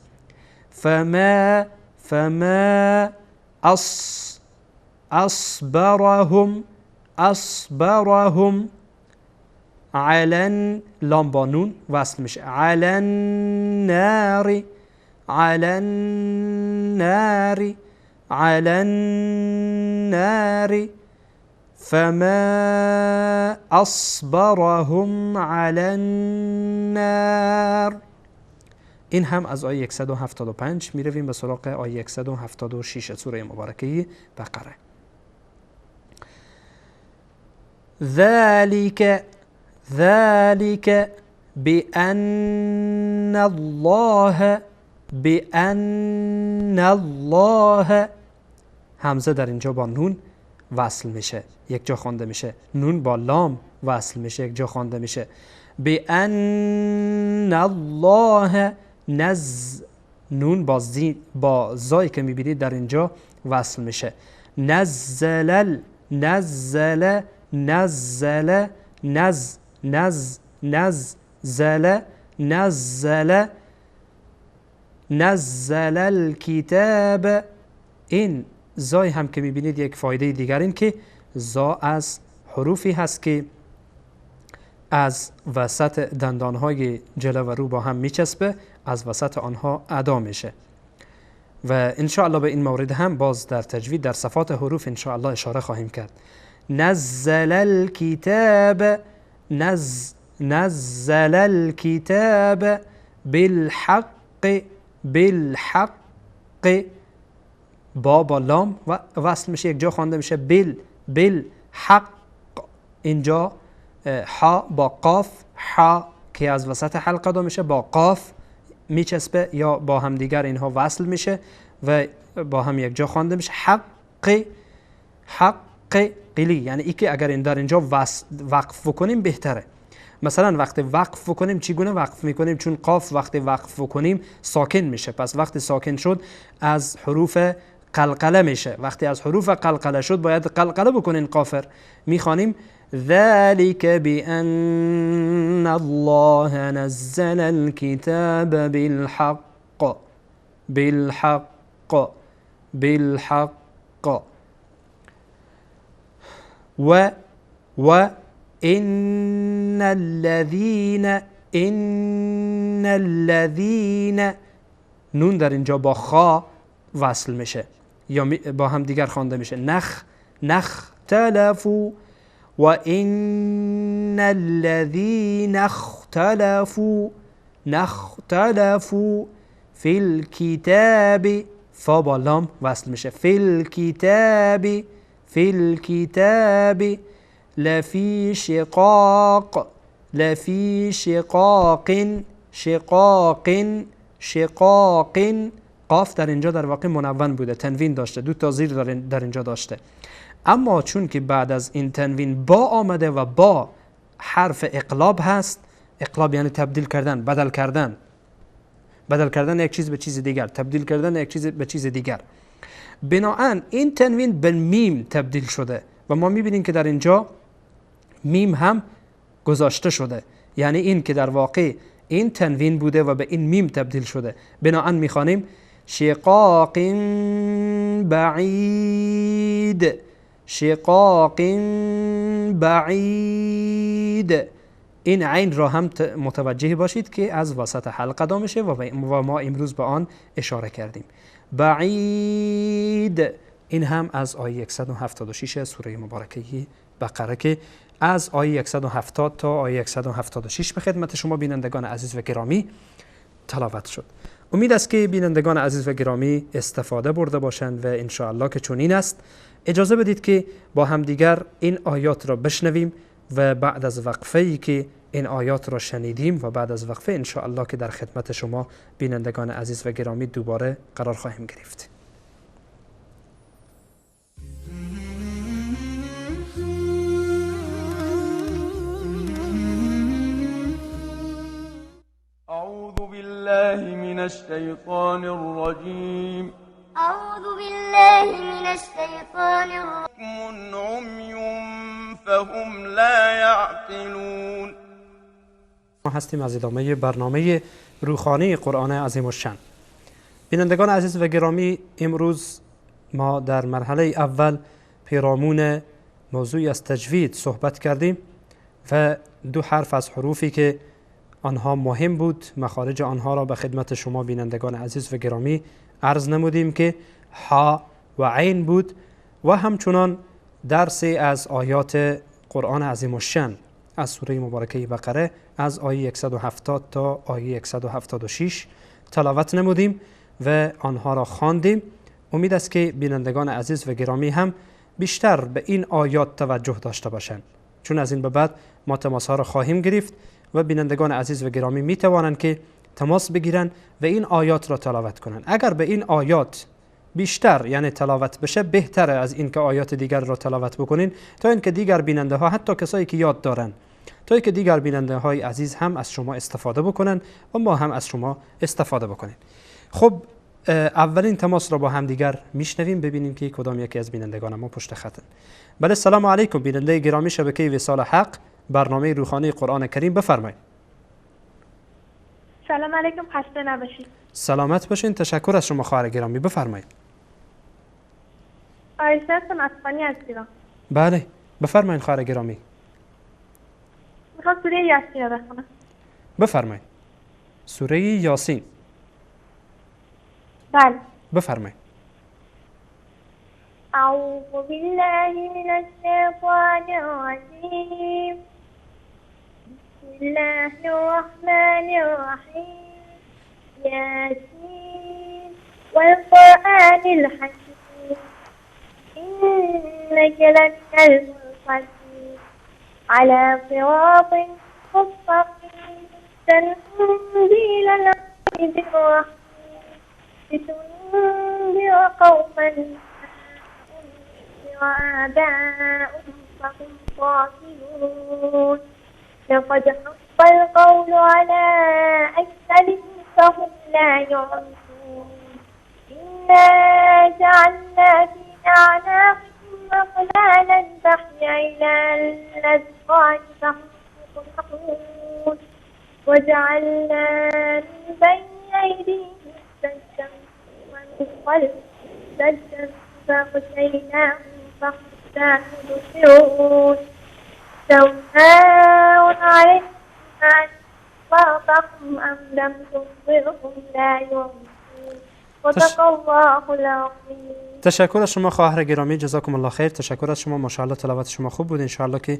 فما، فما اصبرهم، اصبرهم علی، لام با نون وصل میشه، علی النار، علی النار، علی النار فما اصبرهم علی النار. این هم از آیه 175 میرویم به سراغ آیه 176 سوره مبارکه بقره. ذلك ذلك بأن الله، بأن الله، همزه در اینجا با نون وصل میشه، یک جا خوانده میشه، نون با لام وصل میشه، یک جا خوانده میشه. بأن الله نز، نون با زی، با زایی که میبینید در اینجا وصل میشه. نزل، نزل، نزل، نز، نز، نزل، نزل، نزل الکتاب. این زای هم که میبینید یک فایده دیگر این که زا از حروفی هست که از وسط دندانهای جلو و رو با هم میچسبه، از وسط آنها ادا میشه و انشاءالله به این مورد هم باز در تجوید در صفات حروف انشاءالله اشاره خواهیم کرد. نزل الکتاب، نز، نزل الکتاب بالحق، بالحق، با لام و وصل میشه، یک جا خوانده میشه، بال، بالحق. اینجا ها با قاف، ها که از وسط حلقه ادا میشه با قاف میچسبه یا با هم دیگر اینها وصل میشه و با هم یک جا خوانده میشه. حق، حق قلی، یعنی ای که اگر این در اینجا وقف بکنیم بهتره. مثلا وقتی وقف بکنیم چگونه وقف میکنیم؟ چون قاف وقتی وقف بکنیم ساکن میشه، پس وقتی ساکن شد از حروف قلقله میشه، وقتی از حروف قلقله شد باید قلقله بکنین قافر. میخوانیم ذلك بأن الله نزل الكتاب بالحق، بالحق، بالحق. و و إن الذين، إن الذين، نون در اینجا با خا وصل میشه یا با هم دیگر خوانده میشه. نخ، نختلفوا، و إن الذين اختلفوا، نختلفوا فی الكتاب، فا با لام وصل میشه، فی الكتاب، فی الكتاب لفی شقاق، لفی شقاق، شقاق، شقاق. قاف در اینجا در واقع منون بوده، تنوین داشته، دو تا زیر در اینجا داشته، اما چون که بعد از این تنوین با آمده و با حرف اقلاب هست، اقلاب یعنی تبدیل کردن، بدل کردن، بدل کردن یک چیز به چیز دیگر، تبدیل کردن یک چیز به چیز دیگر، بناهن این تنوین به میم تبدیل شده و ما میبینیم که در اینجا میم هم گذاشته شده، یعنی این که در واقع این تنوین بوده و به این میم تبدیل شده. بناهن میخوانیم شقاق بعید، شقاق بعید. این عین را هم متوجه باشید که از وسط حلقه ادا میشه و ما امروز به آن اشاره کردیم. بعید، این هم از آیه 176 سوره مبارکه بقره که از آیه 170 تا آیه 176 به خدمت شما بینندگان عزیز و گرامی تلاوت شد. امید است که بینندگان عزیز و گرامی استفاده برده باشند و انشاءالله که چنین است. اجازه بدید که با همدیگر این آیات را بشنویم و بعد از وقفه‌ای که این آیات را شنیدیم و بعد از وقفه انشاءالله که در خدمت شما بینندگان عزیز و گرامی دوباره قرار خواهیم گرفت. أعوذ بالله من الشیطان الرجیم. أعوذ بالله من الشیطان الرجیم. عمی فهم لا یعقلون. ما هستیم از ادامه برنامه روخانی قرآن عظیم الشأن. بینندگان عزیز و گرامی، امروز ما در مرحله اول پیرامون موضوعی از تجوید صحبت کردیم و دو حرف از حروفی که آنها مهم بود مخارج آنها را به خدمت شما بینندگان عزیز و گرامی عرض نمودیم که ها و عین بود و همچنان درس از آیات قرآن عظیم الشأن از سوره مبارکه بقره از آیه 170 تا آیه 176 تلاوت نمودیم و آنها را خواندیم. امید است که بینندگان عزیز و گرامی هم بیشتر به این آیات توجه داشته باشند، چون از این به بعد ما تماس ها را خواهیم گرفت و بینندگان عزیز و گرامی می توانند که تماس بگیرند و این آیات را تلاوت کنند. اگر به این آیات بیشتر یعنی تلاوت بشه بهتره از اینکه آیات دیگر را تلاوت بکنین، تا اینکه دیگر بیننده ها، حتی کسایی که یاد دارن، تا اینکه دیگر بیننده های عزیز هم از شما استفاده بکنن و ما هم از شما استفاده بکنیم. خب اولین تماس را با هم دیگر میشنویم، ببینیم که کدام یکی از بینندگان ما پشت خطن. بله، سلام علیکم بیننده گرامی شبکه وصال حق، برنامه روخانه قرآن کریم، بفرمایید. سلام علیکم، خسته نباشید. سلامت باشین، تشکر از شما خواهر گرامی، بفرمایید. آیسه هستم از فانی از ایران. بله، بفرمایید خواهر گرامی. میخوام سوره یاسین رو بخونم. بفرمایید. سوره یاسین. بله. بفرمایید. اعوذ بالله من الشیطان الرجیم. بسم الله الرحمن الرحیم. یاسین والقرآن الحکیم. إنك لمن المرسلين على صراط مستقيم تنزيل العزيز الرحيم لتنذر قوما ما أنذر آباؤهم فهم غافلون لقد حق القول على أكثرهم فهم لا يؤمنون إنا جعلنا في أعناقهم أغلالا فهي إلى الأذقان فهم مقمحون وجعلنا من بين أيديهم سدا ومن خلفهم سدا فأغشيناهم فهم لا يبصرون سواء عليهم أأنذرتهم أم لم تنذرهم لا يؤمنون. صدق الله العظیم. تشکر از شما خواهر گرامی، جزاکم الله خیر. تشکر از شما، ماشاءالله تلاوت شما خوب بود، انشاءالله که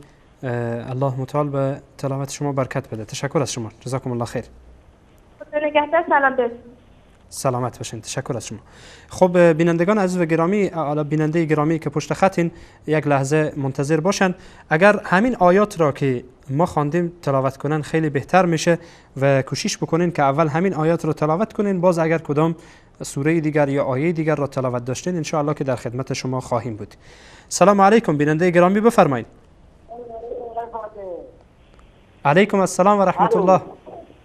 الله متعال به تلاوت شما برکت بده. تشکر از شما، جزاکم الله خیر. خدا نگهدار، سلام بهتون. سلامت باشین، تشکر از شما. خب بینندگان عزیز و گرامی، بیننده گرامی که پشت خطین یک لحظه منتظر باشن. اگر همین آیات را که ما خواندیم تلاوت کنن خیلی بهتر میشه و کوشش بکنین که اول همین آیات را تلاوت کنین، باز اگر کدام سوره دیگر یا آیه دیگر را تلاوت داشتین ان شاء الله که در خدمت شما خواهیم بود. سلام علیکم بیننده گرامی، بفرمایید. علیکم السلام و رحمت الله.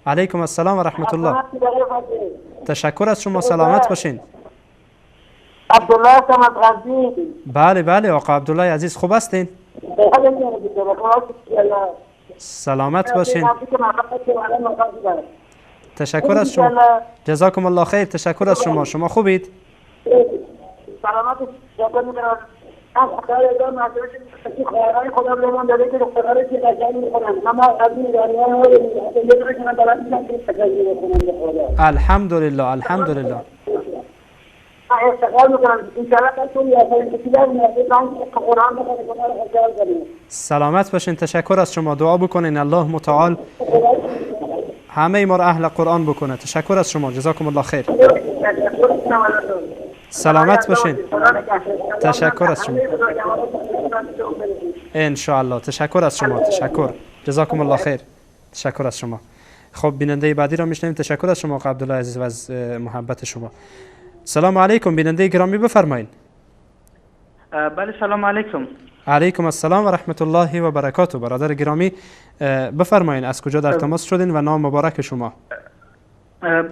علیکم السلام و رحمت الله. تشکر از شما، سلامت باشین. عبدالله هستم از غزنین. بله بله آقا عبدالله عزیز، خوب هستین؟ سلامت باشین. تشکر از شما، جزاکم الله خیر. تشکر از شما، شما خوبید؟ سلامت. الحمدلله الحمدلله. سلامت باشین، تشکر از شما. دعا بکنین الله متعال همه ما را اهل قرآن بکنه. تشکر از شما، جزاکم الله خیر. سلامت باشین، تشکر از شما. ان شاء الله. تشکر از شما، تشکر، جزاکم الله خیر. تشکر از شما. خب بیننده بعدی را میشنویم. تشکر از شما آقا عبدالله عزیز و از محبت شما. سلام علیکم بیننده گرامی، بفرمایید. بله سلام علیکم. علیکم السلام و رحمت الله و برکاته. برادر گرامی بفرمایید از کجا در تماس شدین و نام مبارک شما؟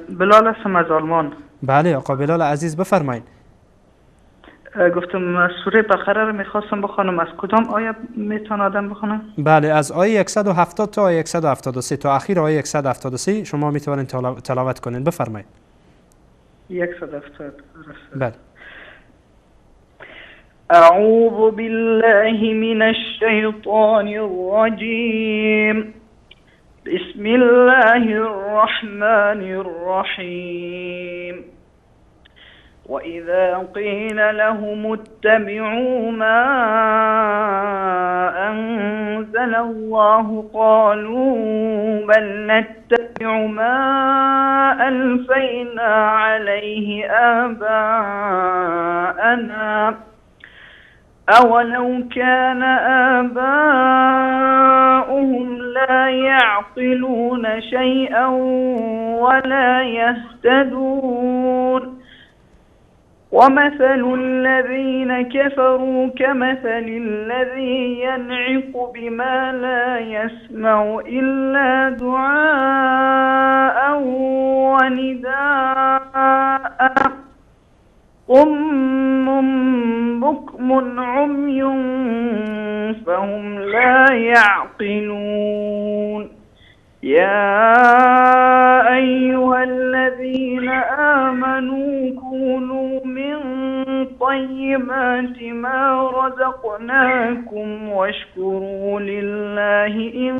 بلال هستم از آلمان. بله آقا بلال عزیز بفرمایید. گفتم سوره بقره رو میخواستم بخوانم، از کدام آیه میتونه آدم بخونه؟ بله از آیه 170 تا آیه 173 تا اخیر آیه 173 شما میتوانید تلاوت کنین. بفرمایید. 170. بله. اعوذ بالله من الشیطان الرجیم. بسم الله الرحمن الرحيم. وإذا قيل لهم اتبعوا ما أنزل الله قالوا بل نتبع ما ألفينا عليه آباءنا أولو كان آباؤهم لا يعقلون شيئا ولا يهتدون. ومثل الذين كفروا كمثل الذي ينعق بما لا يسمع إلا دعاء ونداء صم بكم عمي فهم لا يعقلون. يا أيها الذين آمنوا كونوا من طيبات ما رزقناكم واشكروا لله إن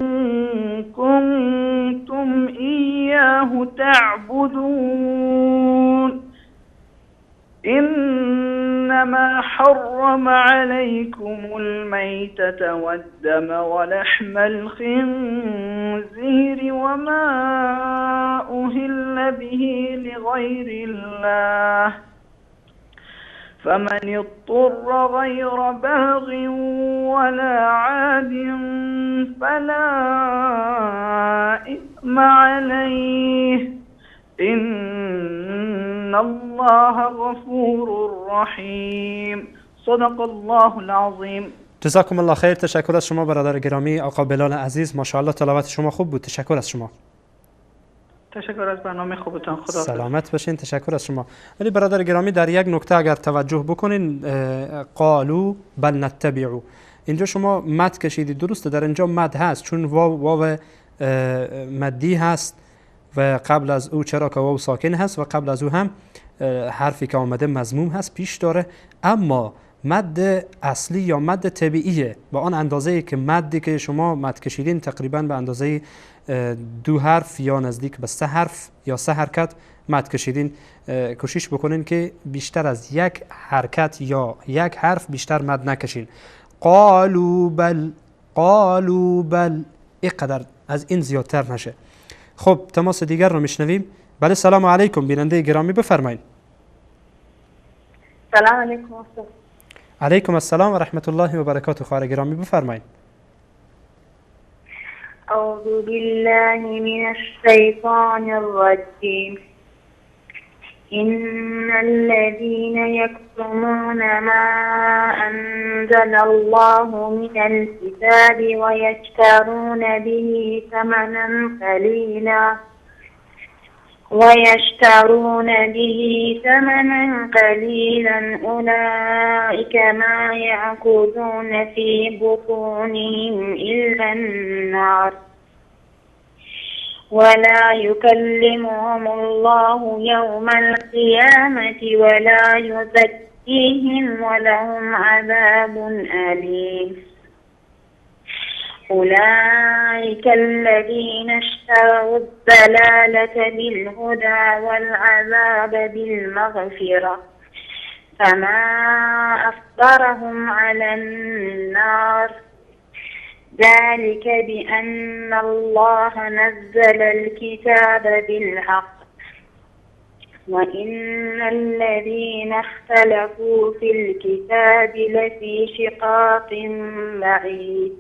كنتم إياه تعبدون. إنما حرم عليكم الميتة والدم ولحم الخنزير وما أهل به لغير الله فمن اضطر غير باغ ولا عاد فلا إثم عليه إن الله غفور رحیم. صدق الله العظیم. جزاکم الله خیر. تشکر از شما برادر گرامی آقا بلال عزیز، ماشاءالله تلاوت شما خوب بود. تشکر از شما. تشکر از برنامه خوبتان. خدا سلامت باشین. تشکر از شما. ولی برادر گرامی در یک نکته اگر توجه بکنین، قالو بل نتبعو، اینجا شما مد کشیدید، درسته در اینجا مد هست چون واو واو مدی هست و قبل از او چرا که واو ساکن هست و قبل از او هم حرفی که آمده مضموم هست پیش داره، اما مد اصلی یا مد طبیعیه با آن اندازه‌ای که مدی که شما مد کشیدین تقریبا به اندازه 2 حرف یا نزدیک به 3 حرف یا 3 حرکت مد کشیدین. کوشش بکنین که بیشتر از یک حرکت یا یک حرف بیشتر مد نکشین. قالوا بل، قالوا بل، اینقدر از این زیادتر نشه. خب تماس دیگر رو میشنویم. بله سلام علیکم، بیننده گرامی بفرمایید. سلام علیکم استاد. علیکم السلام و رحمت الله و برکاته. خواهر گرامی بفرمایید. اعوذ بالله من الشیطان الرجیم. إن الذين يكتمون ما أنزل الله من الكتاب ويشترون به ثمنا قليلا أولئك ما يأكلون في بطونهم إلا النار ولا يكلمهم الله يوم القيامة ولا يزكيهم ولهم عذاب أليم. أولئك الذين اشتروا الضلالة بالهدى والعذاب بالمغفرة فما أصبرهم على النار. ذلك بأن الله نزل الكتاب بالحق وإن الذين اختلفوا في الكتاب لفي شقاق بعيد.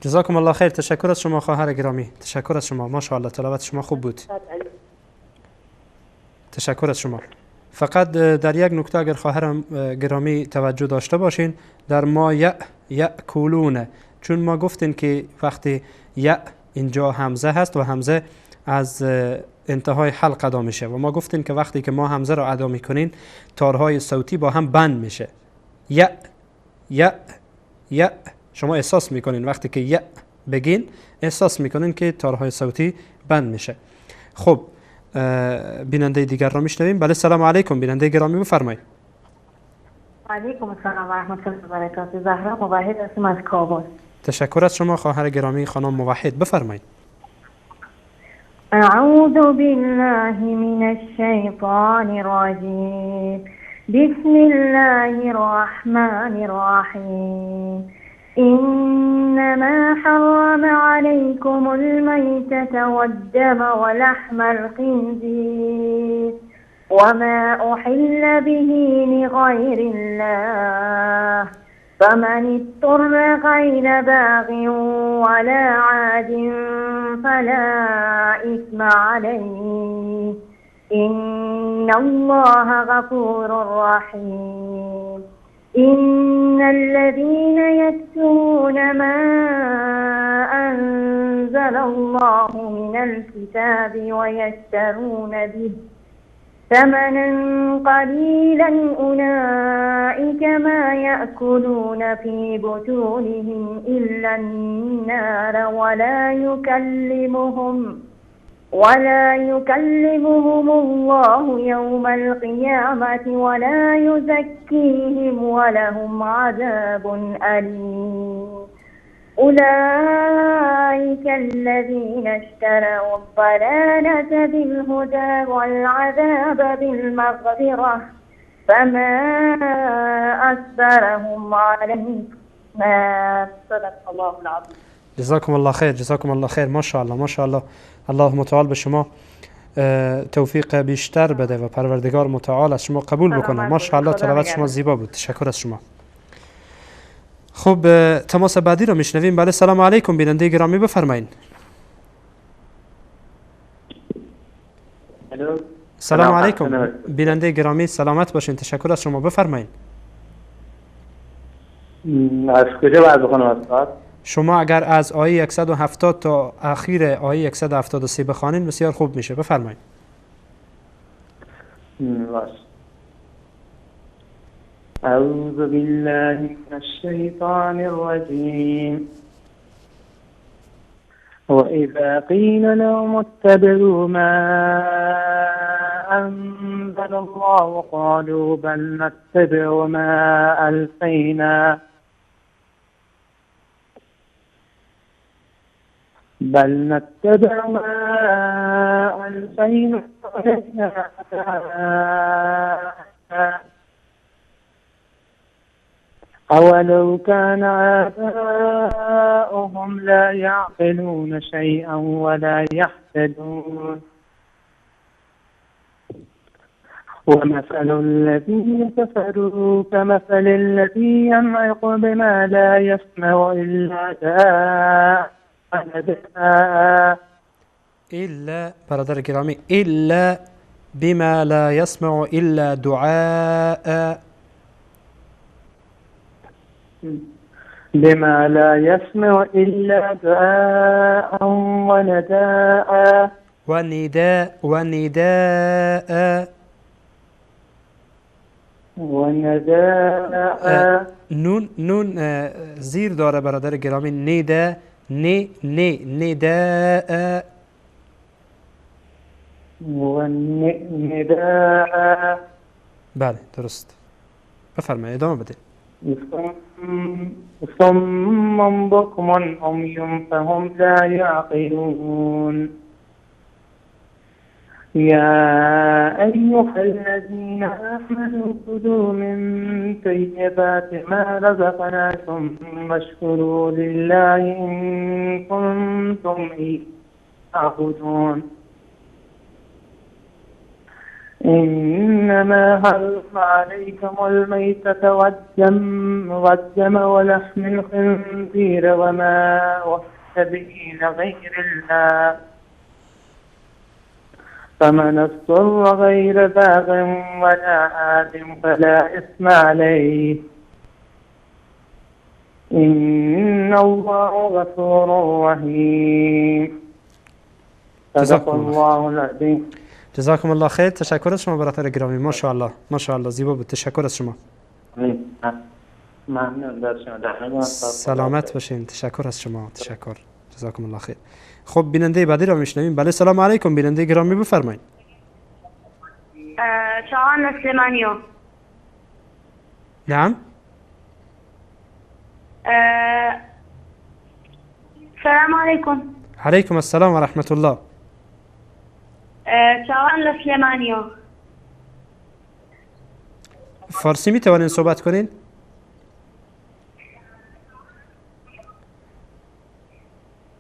جزاکم الله خیر. تشکر از شما خواهر گرامی. تشکر از شما. ماشاءالله تلاوت شما خوب بود. تشکر از شما. فقط در یک نکته اگر خواهرم گرامی توجه داشته باشین، در ما یأکلون، چون ما گفتیم که وقتی یأ اینجا همزه هست و همزه از انتهای حلق ادا میشه و ما گفتیم که وقتی که ما همزه را ادا میکنین تارهای صوتی با هم بند میشه. یأ یأ یأ، شما احساس میکنین وقتی که یأ بگین احساس میکنین که تارهای صوتی بند میشه. خب بیننده دیگر را میشنویم. بله سلام علیکم، بیننده گرامی بفرمایید. علیکم السلام و رحمت الله و برکاته. زهرا موحد هستم از کابل. تشکر از شما خواهر گرامی خانم موحد، بفرمایید. اعوذ بالله من الشیطان الرجیم. بسم الله الرحمن الرحیم. انما حرم عليكم الميتة والدم ولحم الخنزير وما أحل به لغير الله فمن اضطر غير باغ ولا عاد فلا إثم عليه إن الله غفور رحيم. إن الذين يكتمون ما أنزل الله من الكتاب ويشترون به ثمنا قليلا أولئك ما يأكلون في بطونهم إلا النار ولا يكلمهم الله يوم القيامة ولا يزكيهم ولهم عذاب أليم. أولئك الذين اشتروا الضلالة بالهدى والعذاب بالمغفرة فما أصبرهم على النار. صدق الله العظيم. جزاكم الله خیر، جزاکم الله خیر. ماشاءالله ماشاءالله. الله متعال به شما توفیق بیشتر بده و پروردگار متعال از شما قبول بکنه. ماشاءالله تلاوت شما زیبا بود. تشکر از شما. خب تماس بعدی رو میشنویم. بله سلام علیکم، بیننده گرامی بفرمایید. سلام علیکم بیننده گرامی، سلامت باشین. تشکر از شما، بفرمایید. از کجا باید بخونم استاد؟ شما اگر از آیه 170 تا اخیر آیه 173 بخوانین بسیار خوب میشه. بفرمایید. باش. اعوذ بالله من الشیطان الرجیم. وإذا قیل لهم اتبعوا ما أنزل الله قالوا بل نتبع ما ألفينا علينا أولو كان آباؤهم لا يعقلون شيئا ولا يهتدون. ومثل الذين كفروا كمثل الذي ينعق بما لا يسمع إلا دعاء إلا برادر گرامی، إلا بما لا يسمع إلا دعاء، بما لا يسمع إلا دعاء ونداء ونداء ونداء ونداء. نون نون زیر داره برادر گرامی. ندا نی نی نداء ونداء. بله درست. بفرمایید ادامه بده. صم بكم عمي فهم لا يعقلون. يا أيها الذين آمنوا كلوا من طيبات ما رزقناكم واشكروا لله إن كنتم إياه تعبدون. إنما حرم عليكم الميتة والدم ولحم الخنزير وما أهل به لغير الله فمن اضطر غير باغ ولا عاد فلا إثم عليه إن الله غفور رحيم. صدق الله العظیم. جزاکم الله خیر. تشکر از شما برادر گرامی. ماشاءالله ماشاءالله زیبا بود. تشکر از شما. ممنون. سلامت باشین. تشکر از شما. تشکر. جزاکم الله خیر. خب بیننده بعدی را میشنویم. بله سلام علیکم، بیننده گرامی بفرمایید. چهان سلیمانیو. نعم. السلام علیکم. علیکم السلام و رحمت الله. چاوان لسلیمانیو. فارسی می توانین صحبت کنین؟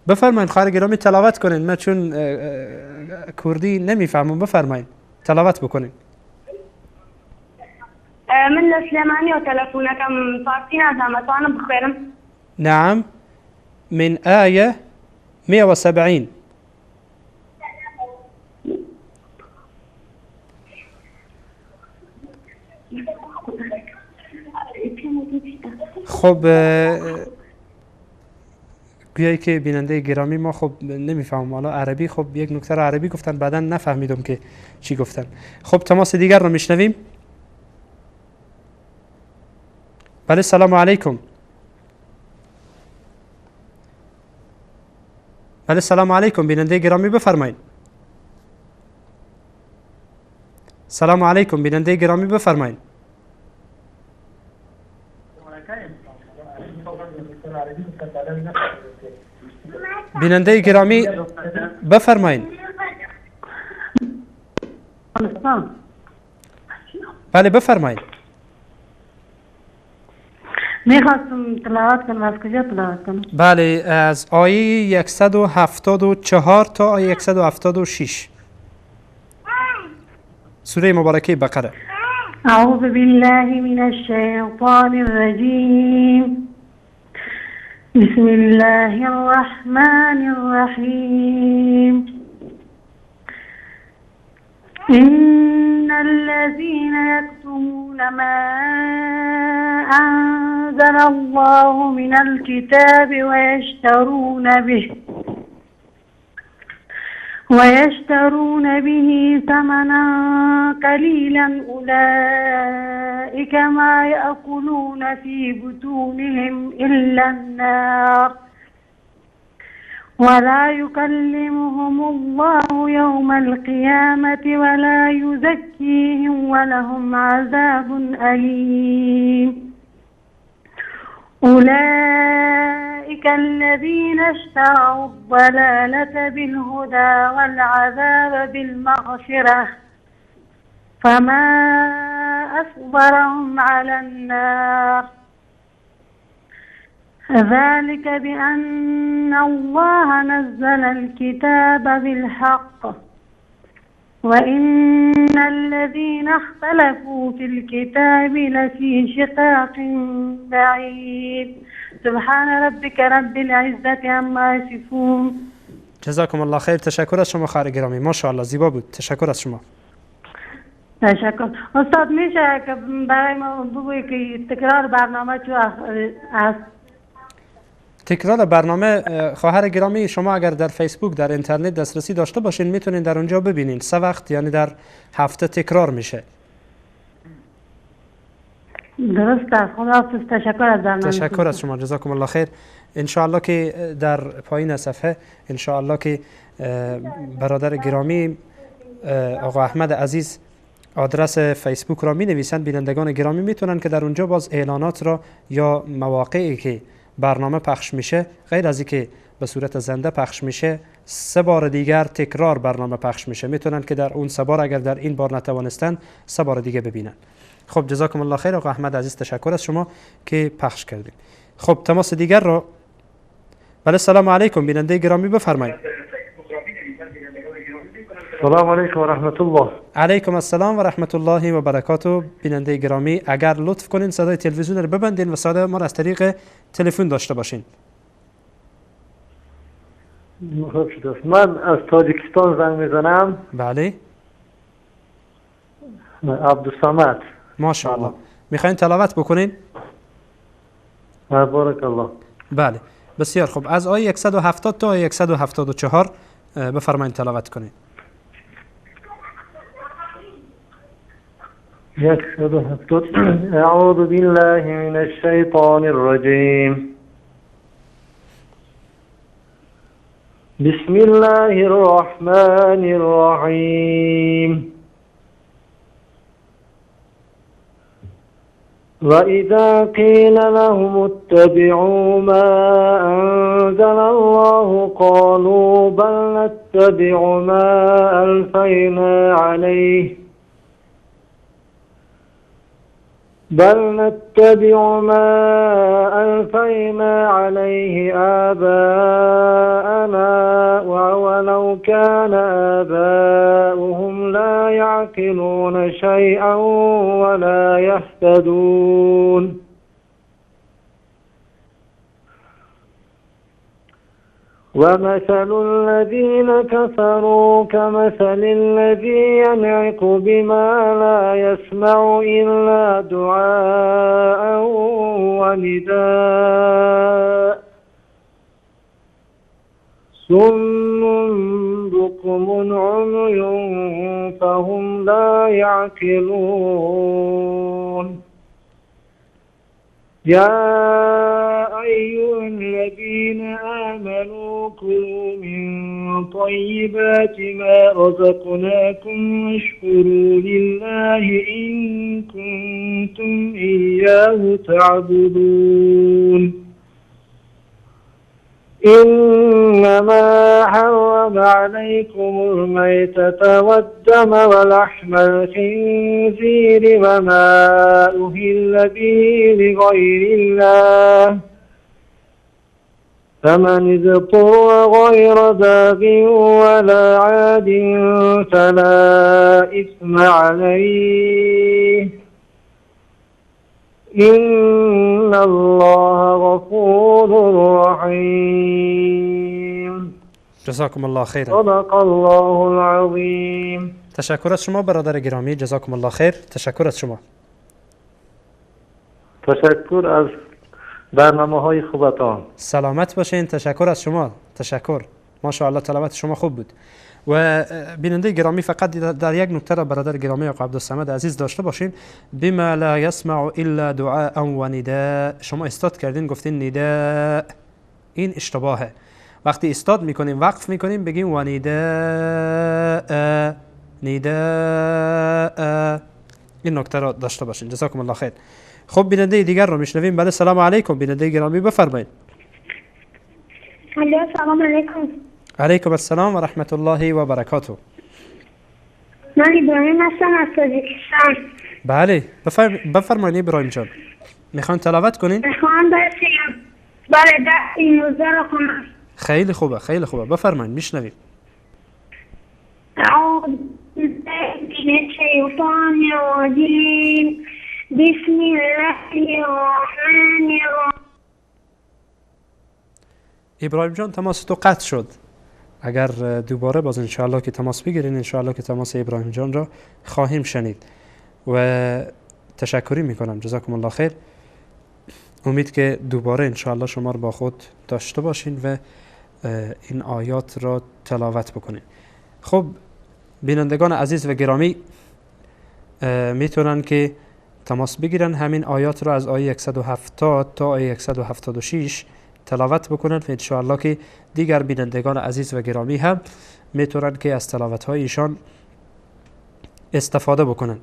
بفرمایید خواهر گرامی تلاوت کنین. من چون کردی نمیفهمم، بفرمایید تلاوت بکنین. من لسلیمانی و تلفونكم فارسی نازم اتوانم بخويرم. نعم، من آية 170. خب گویایی که بیننده گرامی ما خب نمیفهمم حالا عربی، خب یک نکته رو عربی گفتن بعدا نفهمیدم که چی گفتن. خب تماس دیگر رو میشنویم. بله سلام علیکم. بله سلام علیکم، بیننده گرامی بفرمایید. سلام علیکم، بیننده گرامی بفرمایید. بیننده گرامی بفرمایید. بله بفرمایید. میخواستم تلاوت کنم. از کجا تلاوت کنم؟ بله از آیه 174 تا آیه 176 سوره مبارکه بقره. اعوذ بالله من الشیطان الرجیم. بسم الله الرحمن الرحیم. إن الذين يكتمون ما أنزل الله من الكتاب ويشترون به ثمنا قليلا أولئك ما يأكلون في بطونهم إلا النار ولا يكلمهم الله يوم القيامة ولا يزكيهم ولهم عذاب أليم. أولئك الذين اشتروا الضلالة بالهدى والعذاب بالمغفرة فما أصبرهم على النار. ذلك بأن الله نزل الكتاب بالحق وإن الذين اختلفوا في الكتاب لفي شقاق بعيد. سبحان ربك رب العزة عما يصفون. جزاکم الله خیر. تشکر از شما خواهر گرامی، ماشاءالله زیبا بود. تشکر از شما. تشکر. استاد میشه که برای ما بگویی که تکرار برنامه چه است؟ تکرار برنامه خواهر گرامی شما اگر در فیسبوک در اینترنت دسترسی داشته باشین میتونین در اونجا ببینین. 3 وقت یعنی در هفته تکرار میشه. درست است. خداحافظ. تشکر از برنامه. تشکر از شما. جزاکم الله خیر. انشاءالله که در پایین صفحه انشاءالله که برادر گرامی آقا احمد عزیز آدرس فیسبوک را می نویسند، بینندگان گرامی میتونن که در اونجا باز اعلانات را یا مواقعی که برنامه پخش میشه غیر از اینکه به صورت زنده پخش میشه 3 بار دیگر تکرار برنامه پخش میشه، میتونن که در اون 3 بار اگر در این بار نتوانستن 3 بار دیگه ببینن. خب جزاکم الله خیر آقا احمد عزیز، تشکر از شما که پخش کردید. خب تماس دیگر را. بله سلام علیکم، بیننده گرامی بفرمایید. سلام علیکم و رحمت الله. علیکم السلام و رحمت الله و برکاته. بیننده گرامی اگر لطف کنین صدای تلویزیون رو ببندین و صدای ما را از طریق تلفن داشته باشین. خوب شده. من از تاجیکستان زنگ میزنم. بله. عبدالصمد. ماشاءالله. میخواین تلاوت بکنین؟ بارک الله. بله. بسیار خوب. از آیه 170 تا آیه 174 بفرمایید تلاوت کنین. 170. اعوذ بالله من الشیطان الرجیم. بسم الله الرحمن الرحیم. وإذا قيل لهم اتبعوا ما أنزل الله قالوا بل نتبع ما ألفينا عليه بل نتبع ما ألفينا عليه آباءنا ولو كان آباؤهم لا يعقلون شيئا ولا يهتدون. ومثل الذين كفروا كمثل الذي ينعق بما لا يسمع إلا دعاء ونداء صم بكم عمي فهم لا يعقلون. يا أيها الذين آمنوا كلوا من طيبات ما رزقناكم واشكروا لله إن كنتم إياه تعبدون. إنما حرم عليكم الميتة والدم ولحم الخنزير وما أهل به لغير الله فمن اضطر غير باغ ولا عاد فلا إثم عليه إن الله غفور رحیم. جزاکم الله خیرا. صدق الله العظیم. تشکر از شما برادر گرامی، جزاکم الله خیر. تشکر از شما. تشکر از برنامه های خوبتان. سلامت باشین. تشکر از شما. تشکر. ماشاءالله تلاوت شما خوب بود. و بیننده گرامی فقط در یک نکته را برادر گرامی آقا عبدالصمد عزیز داشته باشین. بما لا یسمع الا دعاء و نداء، شما استاد کردین گفتین نداء، این اشتباهه. وقتی استاد میکنیم وقف میکنیم بگیم و نداء نداء، این نکته را داشته باشین. جزاکم الله خیر. خب بیننده دیگر رو میشنویم. بله سلام علیکم بیننده گرامی بفرمایید. سلام علیکم. علیکم السلام و رحمت الله و برکاته. من ابراهیم هستم از تاجیکستان. بله بفرمایید ابراهیم جان. میخوان تلاوت کنین؟ میخوام درس بله درس 19 رو خونم. خیلی خوبه خیلی خوبه، بفرمایید میشنویم. اعوذ بالله من الشیطان الرجیم. بسم الله الرحمن الرحیم. ابراهیم جان تماس تو قطع شد. اگر دوباره باز انشاءالله که تماس بگیرین انشاءالله که تماس ابراهیم جان را خواهیم شنید و تشکری میکنم. جزاکم الله خیر. امید که دوباره انشاءالله شما را با خود داشته باشین و این آیات را تلاوت بکنین. خب بینندگان عزیز و گرامی میتونن که تماس بگیرن همین آیات را از آیه 170 تا آیه 176 تلاوت بکنن و انشاءالله که دیگر بینندگان عزیز و گرامی هم میتونن که از تلاوت های ایشان استفاده بکنن.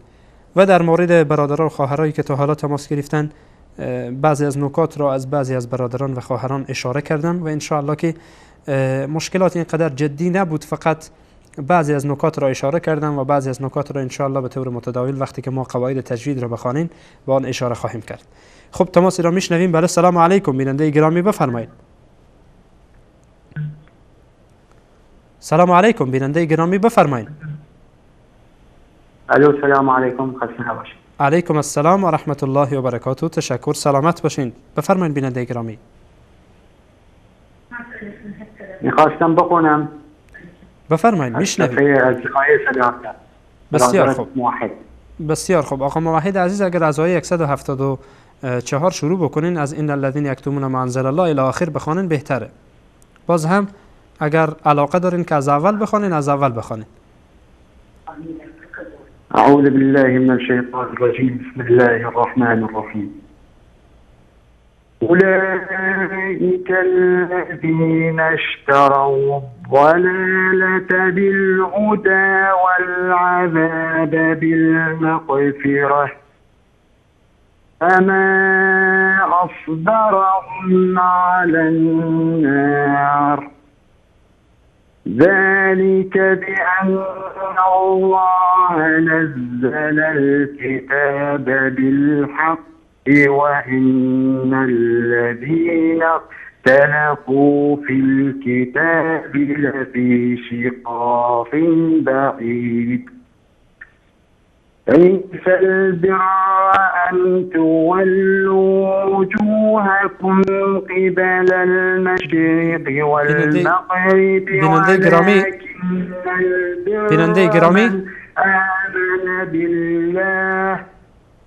و در مورد برادران و خواهرایی که تا حالا تماس گرفتن بعضی از نکات را از بعضی از برادران و خواهران اشاره کردن و انشاءالله که مشکلات اینقدر جدی نبود، فقط بعضی از نکات را اشاره کردم و بعضی از نکات را انشاءالله به طور متداول وقتی که ما قواعد تجوید را بخوانیم به آن اشاره خواهیم کرد. خب تماس را میشنویم. بله سلام علیکم بیننده گرامی بفرمایید. سلام علیکم بیننده گرامی بفرمایید. الو سلام علیکم، خسته نباشید. علیکم السلام و رحمت الله و برکاته. تشکر، سلامت باشین. بفرمایید بیننده گرامی. میخواستم بخونم. بفرمایید میشنویم. بسیار خوب بسیار خوب آقا موحد عزیز، اگر از آیه 174 شروع بکنین از ان الذين یکتمون ما انزل الله الی آخر بخوانین بهتره. باز هم اگر علاقه دارین که از اول بخوانین از اول بخوانین. اعوذ بالله من الشیطان الرجیم. بسم الله الرحمن الرحیم. أولئك الذين اشتروا الضلالة بالهدى والعذاب بالمغفرة فما أصبرهم على النار ذلك بأن الله نزل الكتاب بالحق وإن الذين اختلفوا في الكتاب لفي شقاق بعيد. ليس البر أن تولوا وجوهكم قبل المشرق والمغرب بیننده گرامی من آمن بالله.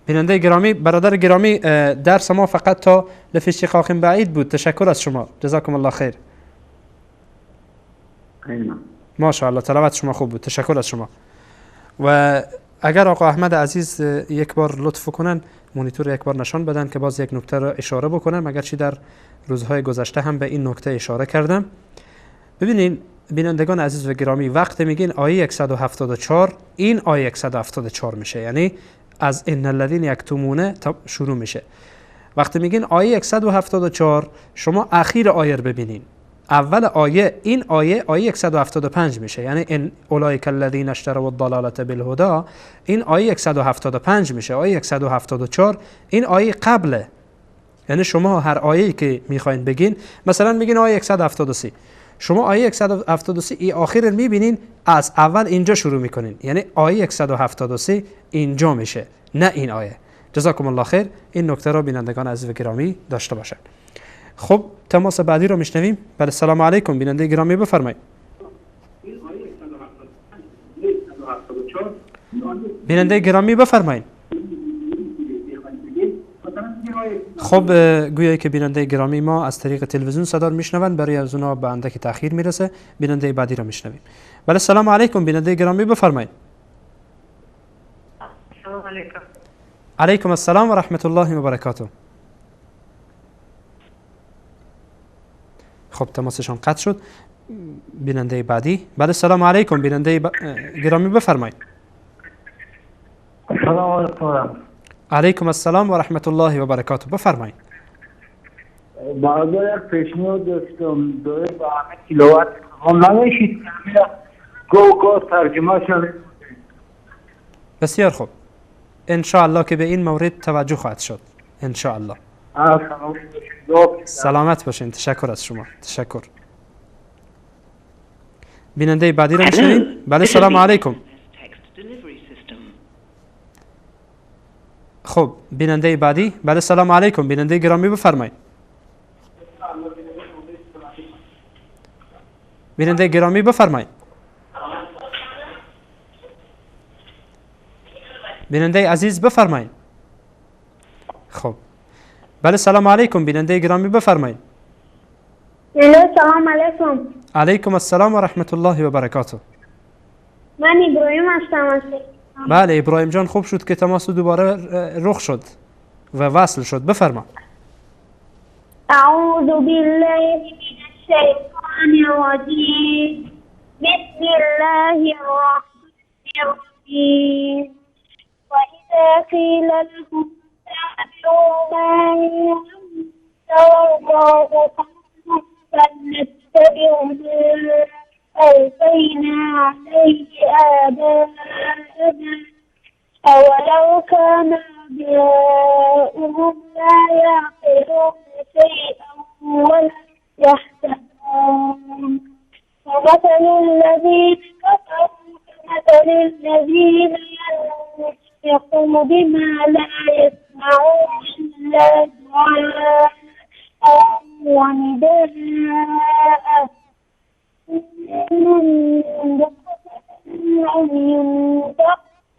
بیننده گرامی، برادر گرامی، درس ما فقط تا لفی شقاق بعید بود. تشکر از شما، جزاکم الله خیر. ماشاءالله تلاوت شما خوب بود، تشکر از شما. و اگر آقا احمد عزیز یک بار لطف کنن مونیتور یک بار نشان بدن که باز یک نکته را اشاره بکنم، اگرچه در روزهای گذشته هم به این نکته اشاره کردم. ببینین بینندگان عزیز و گرامی، وقت میگین آیه 174، این آیه 174 میشه، یعنی از ان الذین یکتمون تا شروع میشه. وقتی میگین آیه 174، شما اخیر آیه رو ببینین. اول آیه این آیه آیه 175 میشه، یعنی ان اولئک الذین اشتروا الضلاله بالهدی، این آیه 175 میشه. آیه 174 این آیه قبله، یعنی شما هر آیه‌ای که میخواین بگین، مثلا میگین آیه 173، شما آیه 173 ای آخر رو میبینین، از اول اینجا شروع میکنین، یعنی آیه 173 اینجا میشه، نه این آیه. جزاکم الله خیر. این نکته را بینندگان عزیز و گرامی داشته باشند. خب تماس بعدی رو میشنویم. بله سلام علیکم، بیننده گرامی بفرمایید. بیننده گرامی بفرمایید. خب گویایی که بیننده گرامی ما از طریق تلویزیون صدا رو میشنون، برای از اونا به اندک تاخیر میرسه. بیننده بعدی رو میشنویم. بله سلام علیکم، بیننده گرامی بفرمایید. سلام علیکم. علیکم السلام و رحمت الله و برکاته. خب تماسشان قطع شد. بیننده بعدی. بله سلام علیکم، بیننده گرامی بفرمایید. سلام علیکم. علیکم السلام و رحمت الله و برکاته، بفرمایید. برادر یک پیشنهاد داشتم، دوره با همه تلاوت نمیشید گو ترجمه شد. بسیار خوب، انشاءالله که به این مورد توجه خواهد شد انشاءالله. سلامت باشین، تشکر از شما، تشکر. بیننده بعدی رو میشنویم. بله سلام علیکم. خب بیننده بعدی. بله سلام علیکم، بیننده گرامی بفرمایید. بیننده گرامی بفرمایید. بیننده عزیز بفرمایید. خب بله سلام علیکم، بیننده گرامی بفرمایید. سلام علیکم. علیکم السلام و رحمت الله و برکاته. من ابراهیم هستم. بله ابراهیم جان، خوب شد که تماس دوباره رخ شد و وصل شد، بفرما. اعوذ بالله من الشیطان الرجیم، بسم الله الرحمن الرحیم. وإذا قیل لهم اتبعوا ما أنزل الله قالوا بل نتبع ما ألفينا عليه آباءنا أولو كان آباؤهم لا يعقلون شيئا ولا يهتدون. ومثل الذين كفروا كمثل الذين ينطقون بما لا يسمعون إلا دعاء ونداء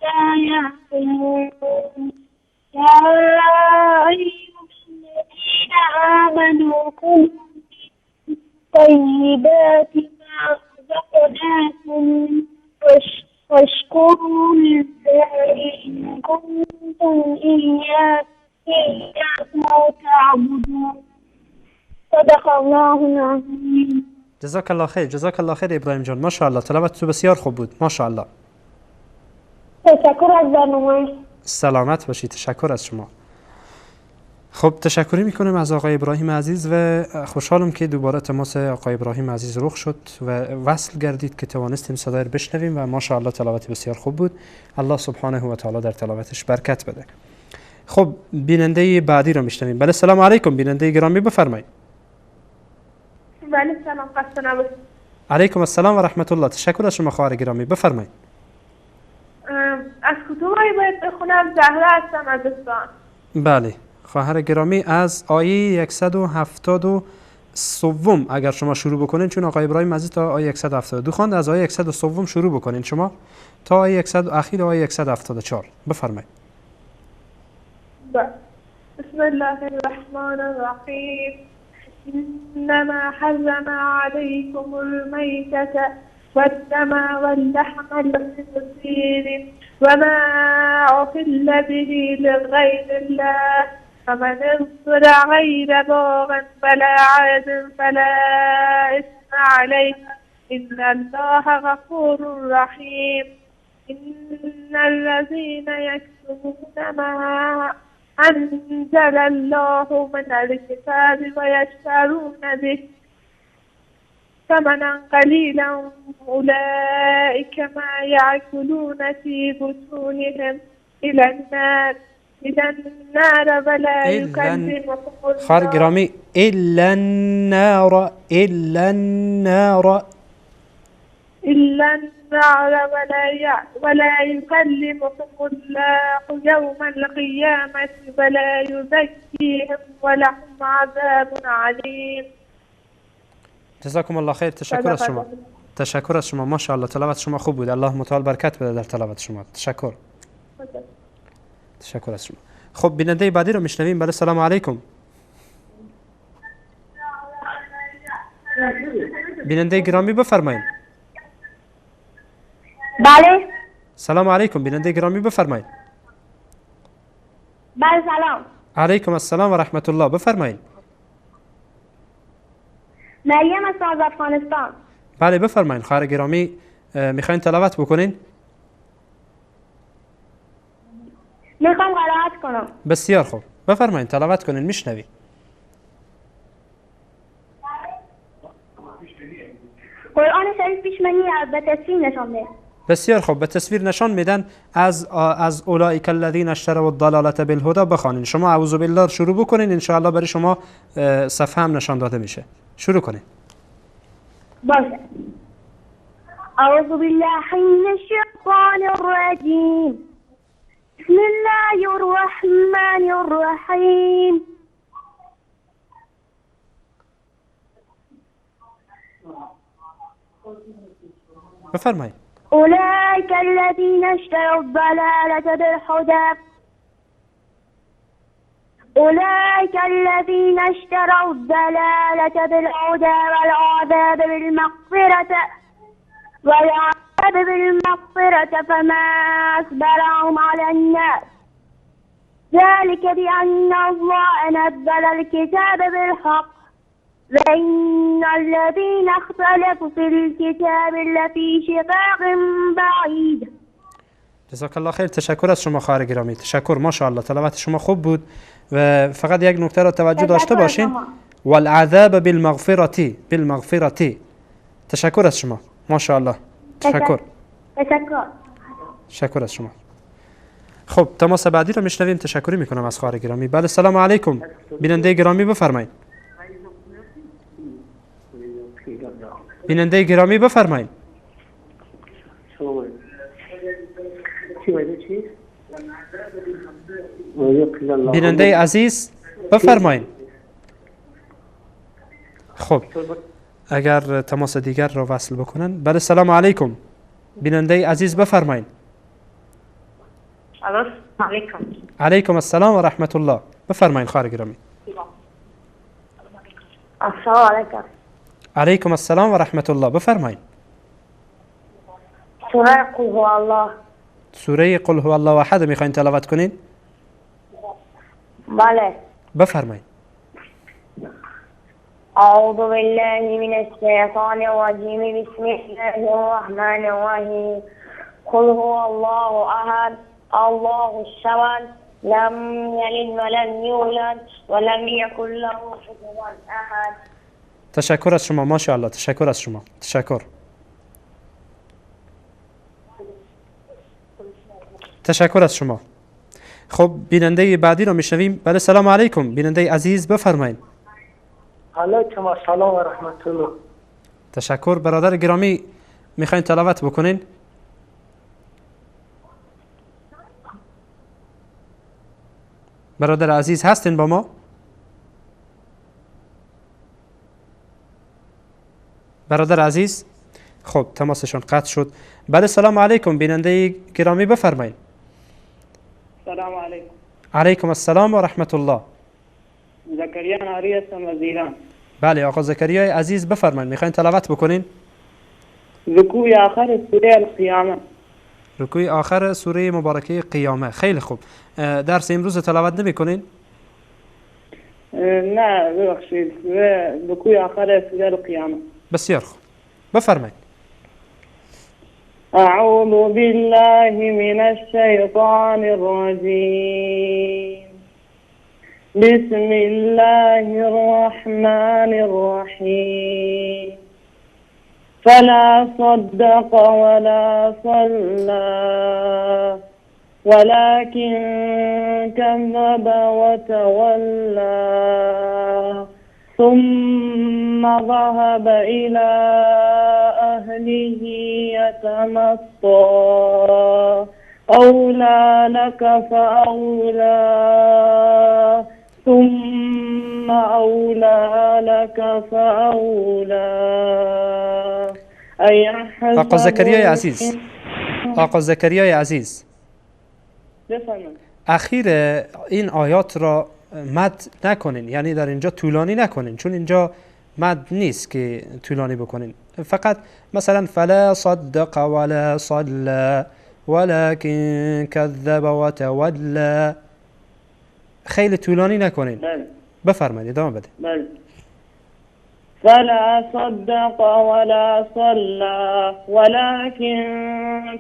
لا يعقلون. يا أيها الذين آمنوا كلوا من طيبات ما رزقناكم واشكروا لله إن كنتم إياه تعبدون. صدق الله العظیم. جزاک الله خیر، جزاک الله خیر ابراهیم جان، ماشاءالله تلاوت تو بسیار خوب بود، ماشاءالله. تشکر از برنامه. سلامت باشید، تشکر از شما. خب تشکری میکنم از آقای ابراهیم عزیز و خوشحالم که دوباره تماس آقای ابراهیم عزیز رخ شد و وصل گردید که توانستیم صدای رو بشنویم و ماشاءالله تلاوت بسیار خوب بود. الله سبحانه و تعالی در تلاوتش برکت بده. خب بیننده بعدی رو میشنویم. بله سلام علیکم، بیننده گرامی بفرمایید. بله سلام، خسته نباشید. علیکم السلام و رحمت الله. تشکر از شما خواهر گرامی، بفرمایید. از کدوم آیه باید بخونم؟ زهره هستم از اصفهان. بله خواهر گرامی، از آیه 173 اگر شما شروع بکنین، چون آقای ابراهیم عزیز تا آیه 172 خواند، از آیه 103 شروع بکنین شما تا آیه 100 اخیر آیه 174. بفرمایید. بسم الله الرحمن الرحیم. انما حرم علیکم المیتة والدم واللحم الخنزیر وما اهل به لغیر الله فمن اضطر غیر باغ فلا عاد فلا اثم علیه ان الله غفور رحیم. ان الذین یکتمون ما انزل الله من الكتاب ويشترون به ثمنا قلیلا اولئک ما یأکلون فی بطونهم الی النار ولا یکلمهم الله. خواهر گرامی، الا النار، الا النار، الا النار ولا يكلمهم الله يوم القيامة ولا يزكيهم ولهم عذاب عليم. جزاکم الله خیر. تشکر از شما، تشکر از شما. ماشاءالله تلاوت شما خوب بود. الله متعال برکت بده در تلاوت شما. تشکر، تشکر از شما. خب بیننده بعدی رو میشنویم. بله سلام علیکم. بیننده گرامی بفرمایید. بله سلام علیکم، بیننده گرامی بفرمایید. بله سلام. علیکم السلام و رحمت الله، بفرمایید. مریم از افغانستان. بله بفرمایید خواهر گرامی، میخواین تلاوت بکنین؟ میخوام قرائت کنم. بسیار خوب، بفرمایید تلاوت کنین، میشنوی. قرآن شریف پیش منی به تصویر نشان میده. بسیار خوب، به تصویر نشان میدن. از اولئک الذین اشتروا الضلاله بالهدی بخوانین. شما اعوذ بالله شروع بکنین، ان شاء الله برای شما صفحه هم نشان داده میشه. شروع کنین. باشه. اعوذ بالله من الشیطان الرجیم. بسم الله الرحمن الرحیم. بفرمایید. أولئك الذين اشتروا الضلالة بالهدى أولئك الذين اشتروا الضلالة بالهدى والعذاب بالمغفرة فما أصبرهم على النار ذلك بأن الله نزل الكتاب بالحق وإن الذين اختلفوا في الكتاب لفي شقاق بعید. جزاک الله خیر. تشکر از شما خواهر گرامی، تشکر. ماشاءالله تلاوت شما خوب بود و فقط یک نکته را توجه داشته باشین، والعذاب بالمغفرة، بالمغفرة. تشکر از شما، ماشاءالله. تشکر، تشکر از شما. خب تماس بعدی را میشنویم. تشکری میکنم از خواهر گرامی. بله سلام علیکم، بیننده گرامی بفرمایید. بیننده گرامی بفرمایید. بیننده عزیز بفرمایید. خب اگر تماس دیگر را وصل بکنن. بله سلام علیکم، بیننده عزیز بفرمایید. الو علیکم. علیکم السلام و رحمت الله، بفرمایید خواهر گرامی. السلام علیکم. علیکم السلام و رحمت الله، بفرمایید. سوره قل هو الله. سوره قل هو الله احد میخواین تلاوت کنین؟ بله. بفرمایید. اعوذ بالله من الشیطان الرجیم. بسم الله الرحمن الرحیم. قل هو الله احد الله الصمد لم یلد ولم یولد ولم یکن له کفوا احد. تشکر از شما، ماشاءالله. تشکر از شما، تشکر. تشکر از شما. خب بیننده بعدی رو میشنویم. بله، سلام علیکم بیننده عزیز، بفرمایید. علیکم السلام و رحمت الله. تشکر برادر گرامی، میخواین تلاوت بکنین؟ برادر عزیز هستین با ما؟ برادر عزیز، خب تماسشون قطع شد. بله، سلام علیکم بیننده گرامی، بفرمایید. سلام علیکم. علیکم السلام و رحمت الله. زکریا ناری هستم از ایران. بله آقا زکریای عزیز، بفرمایید، میخواین تلاوت بکنین؟ رکوع آخر سوره القیامه. رکوع آخر سوره مبارکه قیامه. خیلی خوب. درس امروز تلاوت نمیکنین؟ نه ببخشید، رکوع آخر سوره القیامه. بسیار خوب، بفرمایید. اعوذ بالله من الشیطان الرجیم. بسم الله الرحمن الرحیم. فلا صدق ولا صلى ولكن كذب وتولى ثم ذهب إلى أهله يتمطى. أولى لك فأولى ثم أولى لك فأولى. آقا زکریای عزیز، آقا زکریای عزیز، اخیر این آیات را مد نکنین، یعنی در اینجا طولانی نکنین، چون اینجا مد نیست که طولانی بکنین. فقط مثلا فلا صدق ولا صلى ولكن كذب وتولى، خیلی طولانی نکنین. بله. بفرمایید ادامه بده. بله. فلا صدق ولا صلى ولكن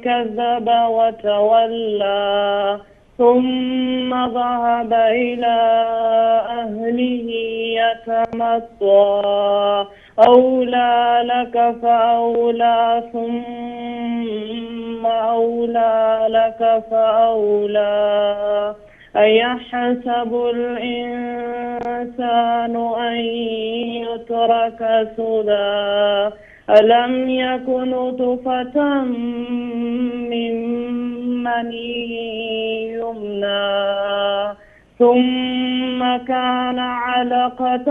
كذب وتولى ثم ذهب إلى أهله يتمطى. أولى لك فأولى ثم أولى لك فأولى. أيحسب الإنسان أن يترك سدى ألم يك نطفة من مني يمنى ثم كان علقة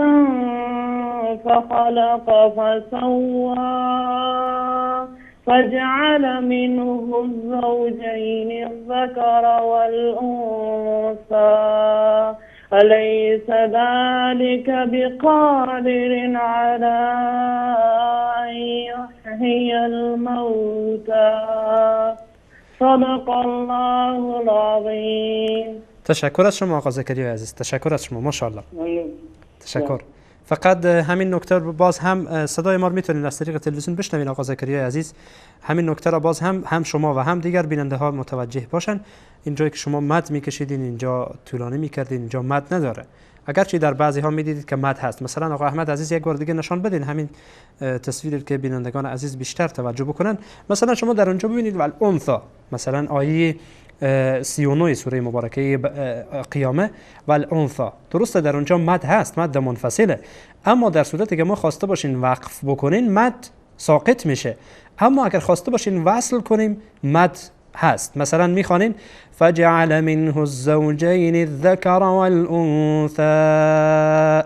فخلق فسوى فجعل منه الزوجين الذكر والأنثى أليس ذلك بقادر على أن يحيي الموتى. صدق الله العظیم. تشکر از شما آقا زکریا عزیز، تشکر از شما، ماشاءالله. تشکر. فقط همین نکته رو باز هم صدای ما رو میتونین از طریق تلویزیون بشنوین آقا زکریا عزیز. همین نکته را باز هم شما و هم دیگر بیننده ها متوجه باشن. اینجایی که شما مد میکشیدین، اینجا طولانی میکردین، اینجا مد نداره. اگرچه در بعضی ها میدیدید که مد هست. مثلا آقا احمد عزیز یک بار دیگه نشان بدین همین تصویر که بینندگان عزیز بیشتر توجه بکنن. مثلا شما در اونجا ببینید والانثى، مثلا آیه 39 سوره مبارکه قیامه، والانثى، درسته در اونجا مد هست، مد منفصله، اما در صورتی که ما خواسته باشین وقف بکنین مد ساقط میشه، اما اگر خواسته باشین وصل کنیم مد هست. مثلا میخوانین فجعل منه الزوجین الذکر والانثى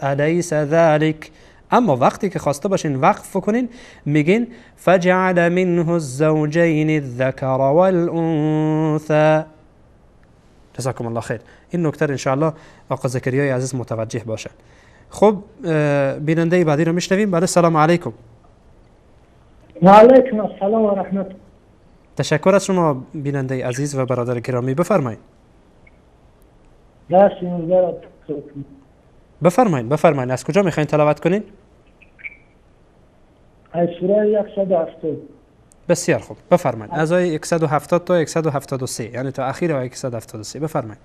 الیس ذلك، اما وقتی که خواسته باشین وقف کنین میگین فجعل منه الزوجین الذکر والانثى. جزاکم الله خیر. این نکته ان شاء الله آقا زکریای عزیز متوجه باشن. خب بیننده بعدی رو میشنویم. بله، سلام علیکم. و علیکم السلام و رحمت. تشکر از شما بیننده عزیز و برادر گرامی، بفرمایید. بفرمایید بفرمایید، از کجا میخواین تلاوت کنین؟ از سوره 170. بسیار خوب، بفرمایید. از آیه 170 تا 173، یعنی تا اخیر آیه 173. بفرمایید.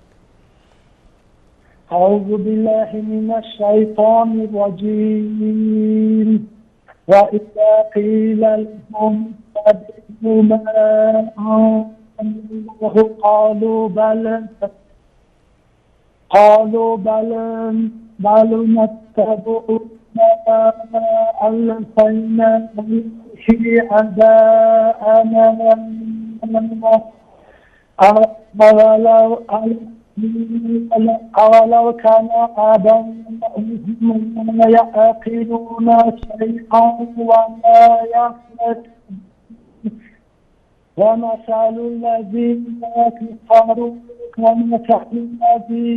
اعوذ بالله من الشیطان الرجیم. وإذا قیل لهم اتبعوا ما أنزل الله قالوا بل نتبع ما ألفينا عليه آباءنا أولو كان آباؤهم لا يعقلون شيئا ولا يهتدون. ومثل الذين كفروا كمثل الذي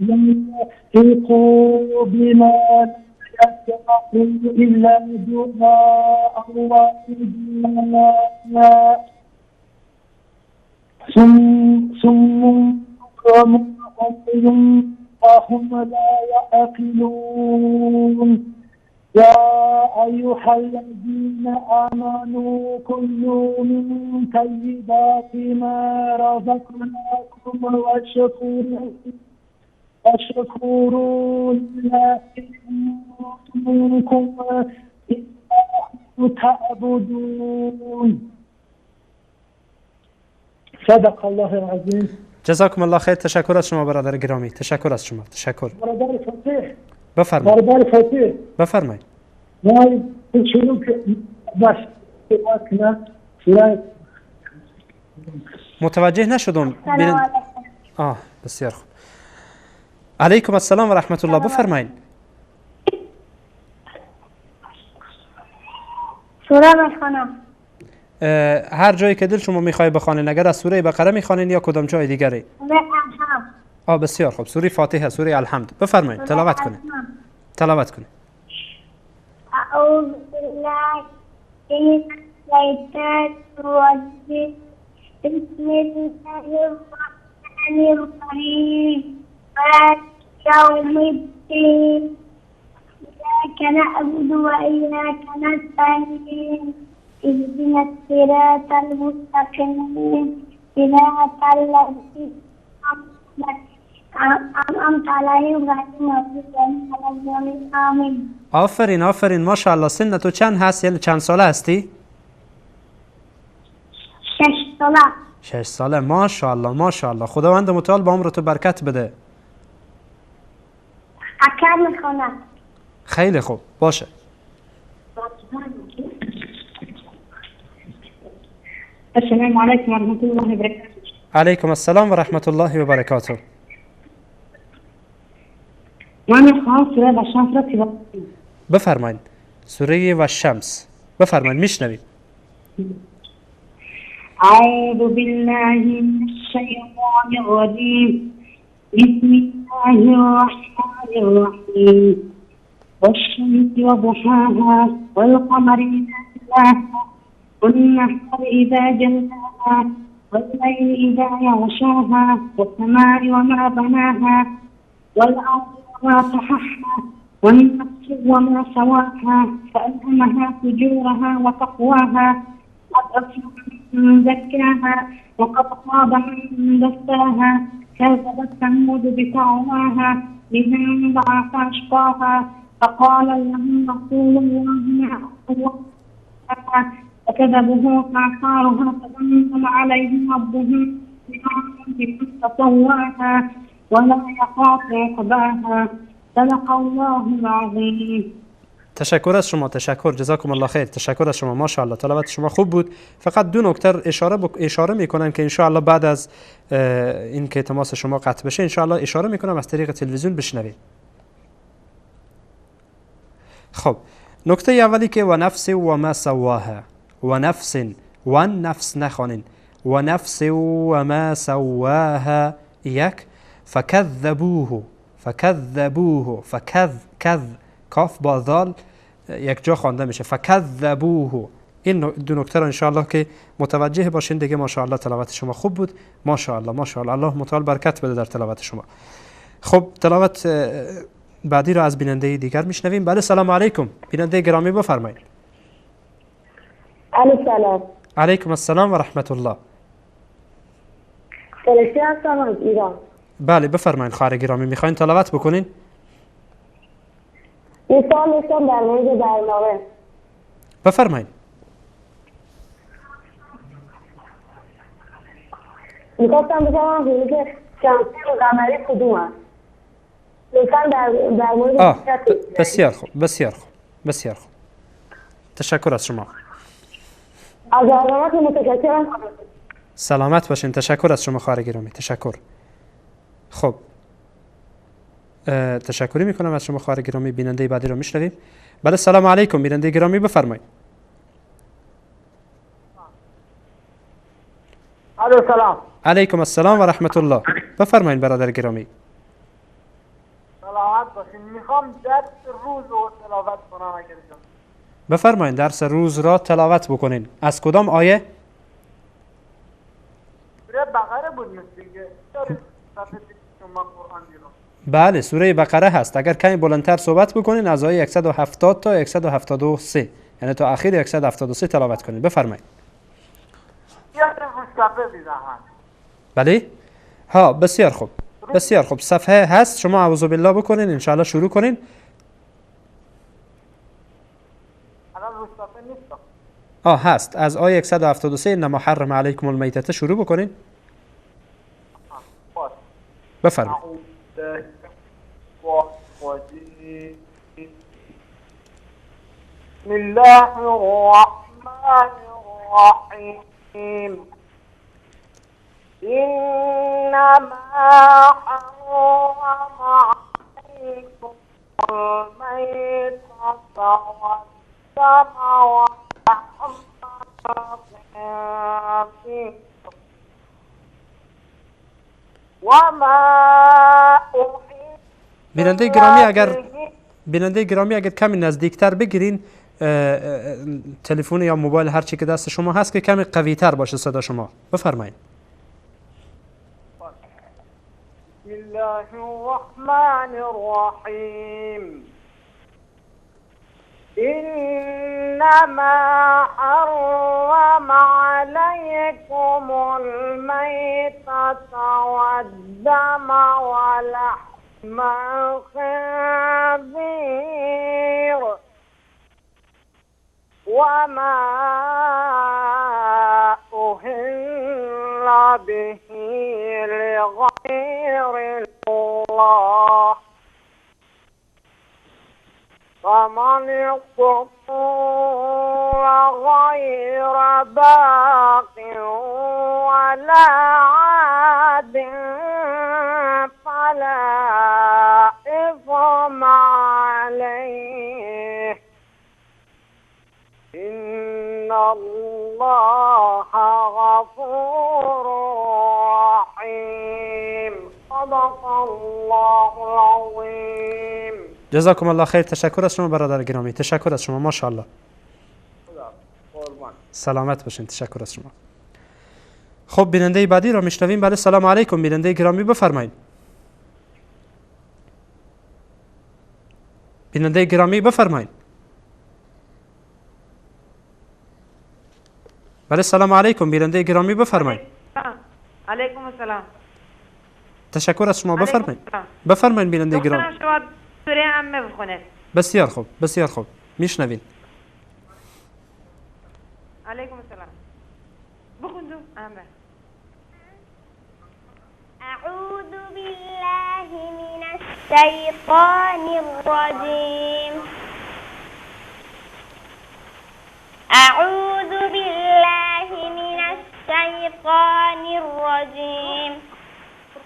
ينطق بما لا يسمع إلا دعاء ونداء. صم بكم عمي فهم لا يعقلون. يا أيها الذين آمنوا كلوا من طيبات ما رزقناكم واشكروا لله إن كنتم إياه تعبدون. صدق الله العظیم. جزاکم الله خیر. تشکر از شما برادر گرامی، تشکر از شما، تشکر. برادر فاتح بفرمایید. برادر فاتح بفرمایید. ما شروع بس متوجه نشدم. بسیار خوب. علیکم السلام و رحمت الله. بفرمایید. سوره میخوانم. هر جایی که دل شما میخوای بخوانین، اگر از سوره بقره میخوانین یا کدام جای دیگری؟ الحمد. بسیار خوب. سوره فاتحه، سوره الحمد. بفرمایید تلاوت کنید. تلاوت کنید. اعوذ بالله من الشیطان الرجیم. بسم الله الرحمن الرحیم. مالک یوم الدین. ایاک نعبد و ایاک نستعین. اهدنا الصراط المستقیم. صراط الذین انعمت علیهم غیر المغضوب علیهم. آمین. آفرین آفرین، ماشاءالله. سن تو چند هست؟ یعنی چند ساله هستی؟ 6 ساله. 6 ساله، ماشاءالله ماشاءالله. خداوند متعال با عمر تو برکت بده. اکر میخوانم. خیلی خوب، باشه. السلام علیکم و رحمت الله و برکاته. علیکم السلام و رحمت الله و برکاته. من میخوام سوره و شمس را تلاوت کنم. بفرمایید. سوره و شمس. بفرمایید، میشنوید. اعوذ بالله من الشیطان الرجیم. بسم الله الرحمن الرحیم. والشمس وضحاها والقمر اذا تلاها والنهار اذا جلاها والليل اذا يغشاها والسماء وما بناها والارض وما طحاها والنفس وما سواها فألهمها فجورها وتقواها قد أفلح من زكاها وقد خاب من دساها. كذبت ثمود بطغواها إذ انبعث أشقاها فقال لهم رسول الله ما فكذبوه فعقروها فدمدم عليهم ربهم بذنبهم فسواها ولا يخاف عقباها. صدق الله العظیم. تشکر از شما، تشکر، جزاکم الله خیر. تشکر از شما، ماشاءالله تلاوت شما خوب بود. فقط دو نکته اشاره میکنم که انشاءالله بعد از اینکه تماس شما قطع بشه انشاءالله اشاره میکنم از طریق تلویزیون بشنوید. خب نکته اولی که و نفس و ما سواها، و نفس و نفس نخوانین، و نفس و ما سواها یک، فکذبوه فکذبوه فکذ کذ کاف با ذال یک جا خوانده میشه، فکذبوه. این دو نکته را انشاءالله که متوجه باشین دیگه. ماشاءالله تلاوت شما خوب بود، ماشاءالله ماشاءالله، الله متعال برکت بده در تلاوت شما. خب تلاوت بعدی را از بیننده دیگر میشنویم. بله سلام علیکم، بیننده گرامی بفرمایید. علیکم سلام. علیکم السلام و رحمت الله. فرشته هستم از ایران. بله بفرمایید خواهر گرامی، میخواین تلاوت بکنین؟ یه سوال داشتم در مورد برنامه. بفرمایید. میخواستم بفهمم حروف شمسی و قمری کدوم هست؟ لطفاً در مورد. بسیار خوب، بسیار خوب، بسیار خوب. تشکر از شما. از برنامه‌تون متشکرم. سلامت باشین. تشکر از شما خواهر گرامی. تشکر. خب تشکری میکنم از شما خواهر گرامی. بیننده بعدی رو میشنویم. بله سلام علیکم، بیننده گرامی بفرمایید. الو سلام. علیکم السلام و رحمت الله. بفرمایید برادر گرامی. سلامت باشین. میخوام درس روز رو تلاوت کنم اگر اجازه. بفرمایید درس روز را تلاوت بکنین. از کدام آیه؟ سوره بقره بود مثل دیگه. بله سوره بقره هست. اگر کمی بلندتر صحبت بکنین از آیه 170 تا 173، یعنی تا اخیر 173 تلاوت کنین. بفرمایید. بله ها بسیار خوب، بسیار خوب. صفحه هست، شما اعوذ بالله بکنین ان شاء الله شروع کنین. هست، از آیه 173 انما حرم علیکم المیتة شروع بکنین. بفرمایید. بسم الله الرحمن الرحیم. انما حرم علیکم المیتة والدم ولحم الخنزیر وما بیننده گرامی اگر کمی نزدیکتر بگیرین تلفن یا موبایل هر چی که دست شما هست که کمی قوی تر باشه صدا شما. بفرمایید. بسم الله الرحمن الرحیم. انما حرم علیکم المیتة والدم ولحم الخنزیر وما أهل به لغير الله فمن اضطر غير باغ ولا عاد فلا إثم عليه إن الله غفور رحيم. صدق الله العظیم. جزاکم الله خیر. تشکر از شما برادر گرامی. تشکر از شما. ماشاءالله. سلامت باشین. تشکر از شما. خب بیننده بعدی را میشنویم. بله سلام علیکم، بیننده گرامی بفرمایید. بیننده گرامی بفرمایید. بله سلام علیکم، بیننده گرامی بفرمایید. علیکم السلام. تشکر از شما. بفرمایید. بفرمایید بیننده گرامی. شما سوره عمه بخونه. بسیار خوب، بسیار خوب. میشنوین. علیکم السلام. بخون دو عمه. اعوذ بالله من الشیطان الرجیم. اعوذ بالله من الشیطان الرجیم.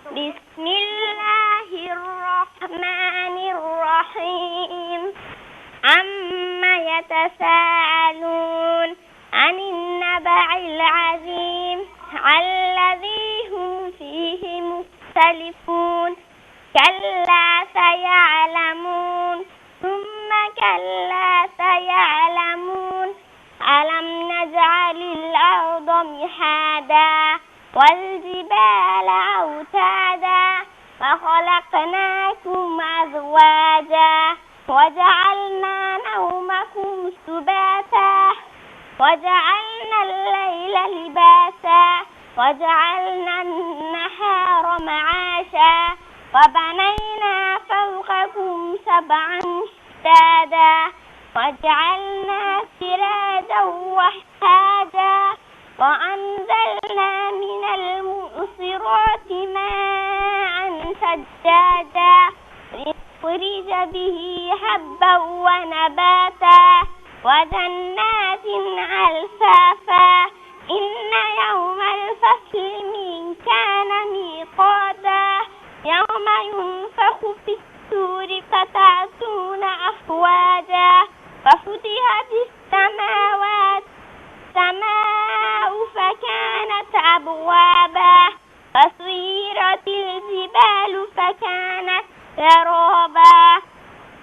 بسم الله الرحمن الرحیم. عما يتساءلون عن النبأ العظیم الذي هم فيه مختلفون. كلا سيعلمون ثم كلا سيعلمون. ألم نجعل الأرض مهادا والجبال أوتادا وخلقناكم أزواجا وجعلنا نومكم سباتا وجعلنا الليل لباسا وجعلنا النهار ومعاشا وبنينا فوقكم 7 شدادا وجعلنا سراجا وهاجا وأنزلنا من المعصرات ماء ثجاجا لنخرج به حبا ونباتا وجنات ألفافا إن يوم الفصل من كان ميقاتا يوم ينفخ في الصور فتأتون أفواجا وفتحت السماء فكانت أبوابا وسيرت الجبال فكانت سرابا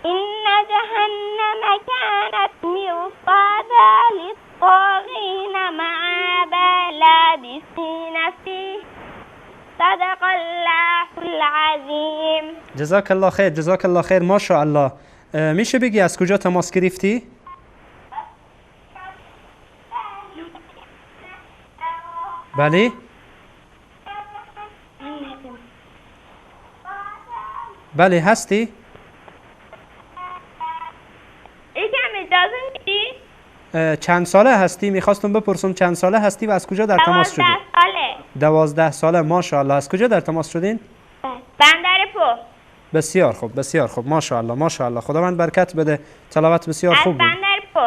إن جهنم كانت مرصادا للطاغين مآبا لابثين فيه. صدق الله العظیم. جزاک الله خیر، جزاک الله خیر. ماشاءالله. میشه بگی از کجا تماس گرفتی؟ بله؟ بله هستی؟ یکم اجازه میدی؟ چند ساله هستی؟ میخواستم بپرسم چند ساله هستی و از کجا در تماس شدی؟ 12 ساله. 12 ساله، ماشاءالله. از کجا در تماس شدین؟ بندر پو. بسیار خوب، بسیار خوب، ماشاءالله، ماشاءالله. خداوند برکت بده. تلاوت بسیار خوب بود. از بندر پو.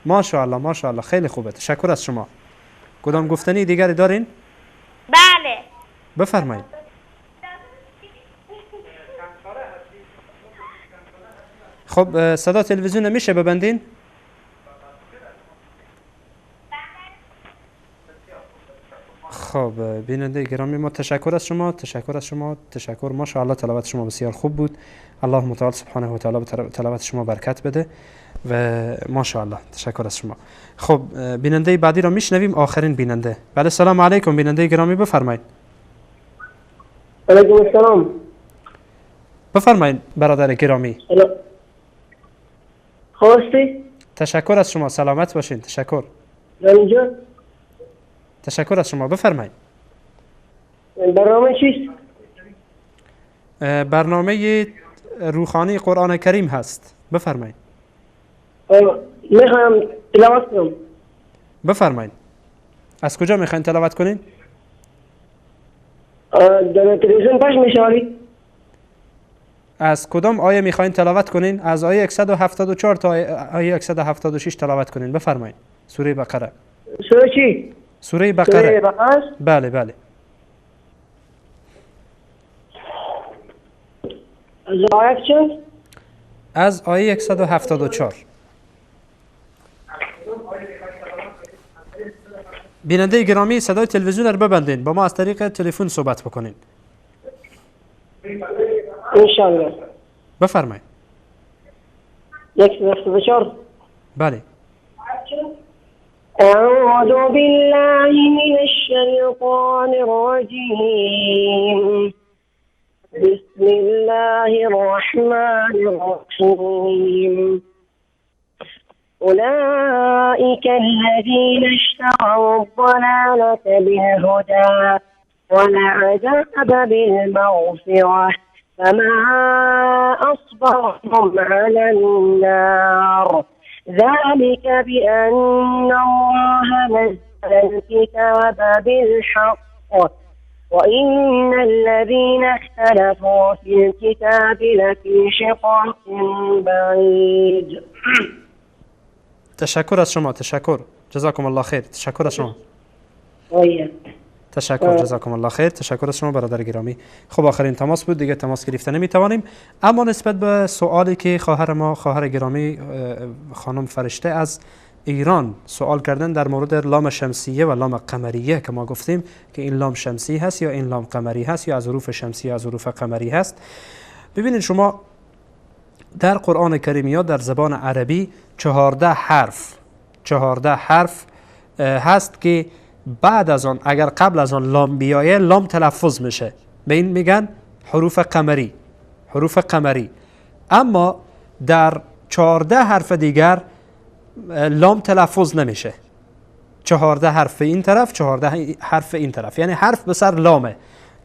ماشاءالله، ماشاءالله، خیلی خوبه. تشکر از شما. کدام گفتنی دیگری دارین؟ بله. بفرمایید. خب صدا تلویزیون میشه ببندین؟ خب بیننده گرامی ما، تشکر از شما، تشکر از شما، تشکر. ماشاءالله تلاوت شما بسیار خوب بود. الله متعال سبحانه و تعالی به تلاوت شما برکت بده و ماشاءالله تشکر از شما. خب بیننده بعدی را میشنویم، آخرین بیننده. بله سلام علیکم بیننده گرامی، بفرمایید. علیکم السلام. بفرمایید برادر گرامی. خواستی؟ تشکر از شما، سلامت باشین. تشکر. اینجا تشکر از شما، بفرمایید. برنامه چیست؟ برنامه روخانی قرآن کریم هست. بفرمایید. میخوایم تلاوت کنم. بفرمایید. از کجا میخواین تلاوت کنین؟ در تلویزیون پخش میشه. از کدام آیه میخواین تلاوت کنین؟ از آیه 174 تا آیه 176 تلاوت کنین. بفرمایید. سوره بقره. سوره چی؟ سوره بقره. سوره بقره؟ بله بله. از آیه چند؟ از آیه 174. بیننده گرامی صدای تلویزیون رو ببندین، با ما از طریق تلفن صحبت بکنین. انشالله. بفرمایید. 174. بله. اعوذ بالله من الشیطان الرجیم. بسم الله الرحمن الرحیم. أولئك الذين اشتروا الضلالة بالهدى والعذاب بالمغفرة فما أصبرهم على النار ذلك بأن الله نزل الكتاب بالحق وإن الذين اختلفوا في الكتاب لفي شقاق بعيد. تشکر از شما، تشکر، جزاکم الله خیر. تشکر از شما. تشکر، جزاکم الله خیر. تشکر از شما برادر گرامی. خب آخرین تماس بود، دیگه تماس گرفته نمیتوانیم. اما نسبت به سوالی که خواهر ما، خواهر گرامی خانم فرشته از ایران سوال کردن در مورد لام شمسیه و لام قمریه که ما گفتیم که این لام شمسی هست یا این لام قمری هست یا از حروف شمسی یا از حروف قمری هست. ببینید شما در قرآن کریم یا در زبان عربی 14 حرف هست که بعد از آن اگر قبل از آن لام بیایه لام تلفظ میشه، به این میگن حروف قمری، حروف قمری. اما در 14 حرف دیگر لام تلفظ نمیشه. 14 حرف این طرف، 14 حرف این طرف، یعنی حرف به سر لامه،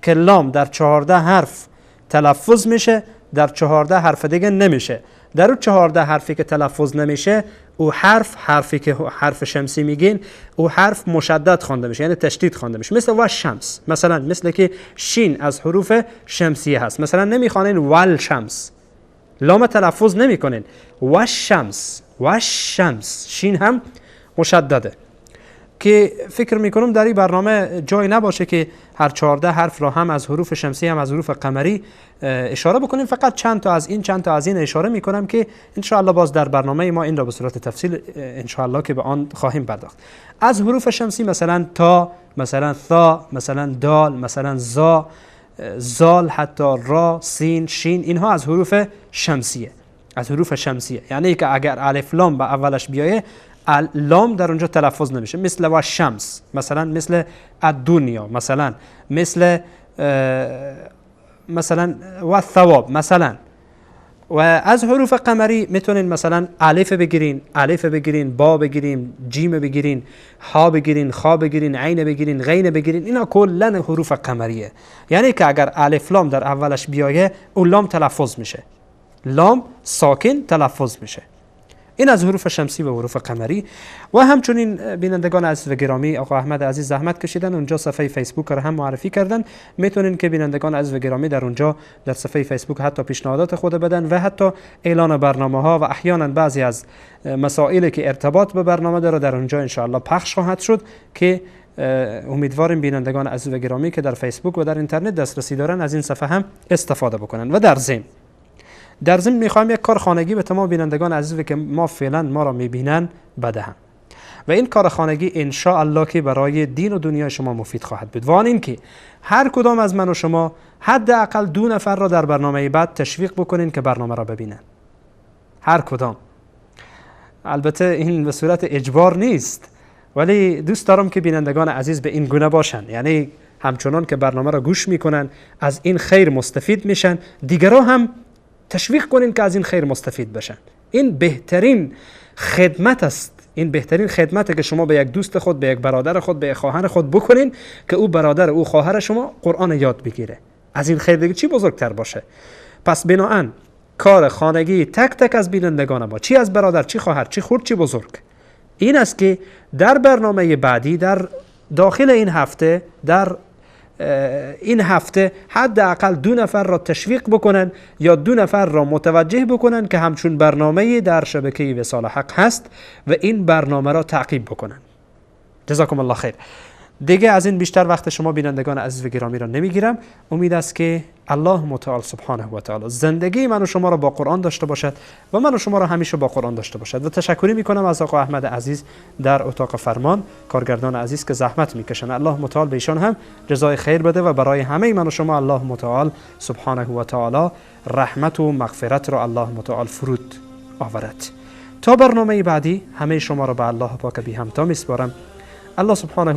که لام در 14 حرف تلفظ میشه، در 14 حرف دیگه نمیشه. در اون 14 حرفی که تلفظ نمیشه، او حرف، حرفی که حرف شمسی میگین، او حرف مشدد خوانده میشه، یعنی تشدید خوانده میشه. مثل و شمس، مثلا مثل که شین از حروف شمسیه هست، مثلا نمیخوانین ول شمس، لام تلفظ نمیکنین، و شمس، و شمس، شین هم مشدده. که فکر میکنم در این برنامه جای نباشه که هر 14 حرف را هم از حروف شمسی هم از حروف قمری اشاره بکنیم، فقط چند تا از این چند تا از این اشاره میکنم که انشاءالله باز در برنامه ما این را به صورت تفصیل انشاءالله که به آن خواهیم پرداخت. از حروف شمسی مثلا تا، مثلا ثا، مثلا دال، مثلا زا، زال، حتی را، سین، شین، اینها از حروف شمسیه، از حروف شمسیه. یعنی که اگر الف لام به اولش بیایه، لام در اونجا تلفظ نمیشه. مثل و شمس، مثلا مثل الدنیا، مثلا مثل مثلا و ثواب مثلا. و از حروف قمری میتونین مثلا الف بگیرین، الف بگیرین، با بگیرین، جیم بگیرین، ها بگیرین، خا بگیرین، عین بگیرین، غین بگیرین، اینا کلا حروف قمریه. یعنی که اگر الف لام در اولش بیایه، اون لام تلفظ میشه، لام ساکن تلفظ میشه. این از حروف شمسی و حروف قمری. و همچنین بینندگان عزیز و گرامی، آقا احمد عزیز زحمت کشیدن اونجا صفحه فیسبوک را هم معرفی کردن. میتونین که بینندگان عزیز و گرامی در اونجا در صفحه فیسبوک حتی پیشنهادات خود بدن و حتی اعلان برنامه ها و احیانا بعضی از مسائل که ارتباط به برنامه داره در اونجا انشاءالله پخش خواهد شد که امیدواریم بینندگان عزیز و گرامی که در فیسبوک و در اینترنت دسترسی دارن از این صفحه هم استفاده بکنن. و در ضمن میخوایم یک کار خانگی به تمام بینندگان عزیز که ما فعلا ما را میبینن بدهم، و این کار خانگی ان شاء الله که برای دین و دنیای شما مفید خواهد بود. و آن این که هر کدام از من و شما حداقل 2 نفر را در برنامه بعد تشویق بکنین که برنامه را ببینن. هر کدام. البته این به صورت اجبار نیست، ولی دوست دارم که بینندگان عزیز به این گونه باشن، یعنی همچنان که برنامه را گوش میکنن از این خیر مستفید میشن، دیگران هم تشویق کنین که از این خیر مستفید بشن. این بهترین خدمت است، این بهترین خدمته که شما به یک دوست خود، به یک برادر خود، به یک خواهر خود بکنین که او برادر، او خواهر شما قرآن یاد بگیره. از این خیر دیگه چی بزرگتر باشه؟ پس بناهن کار خانگی تک تک از بینندگان ما، چی از برادر، چی خواهر، چی خرد، چی بزرگ، این است که در برنامه بعدی، در داخل این هفته، در این هفته حداقل 2 نفر را تشویق بکنن یا 2 نفر را متوجه بکنن که همچون برنامه در شبکه وصال حق هست و این برنامه را تعقیب بکنن. جزاکم الله خیر. دیگه از این بیشتر وقت شما بینندگان عزیز و گرامی را نمیگیرم. امید است که الله متعال سبحانه و تعالی زندگی من و شما را با قرآن داشته باشد و من و شما را همیشه با قرآن داشته باشد. و تشکری میکنم از آقا احمد عزیز در اتاق فرمان، کارگردان عزیز که زحمت میکشن. الله متعال به ایشان هم جزای خیر بده و برای همه من و شما الله متعال سبحانه و تعالی رحمت و مغفرت را الله متعال فرود آورد. تا برنامه بعدی همه شما را به الله پاک بی همتا میسپارم. الله سبحانه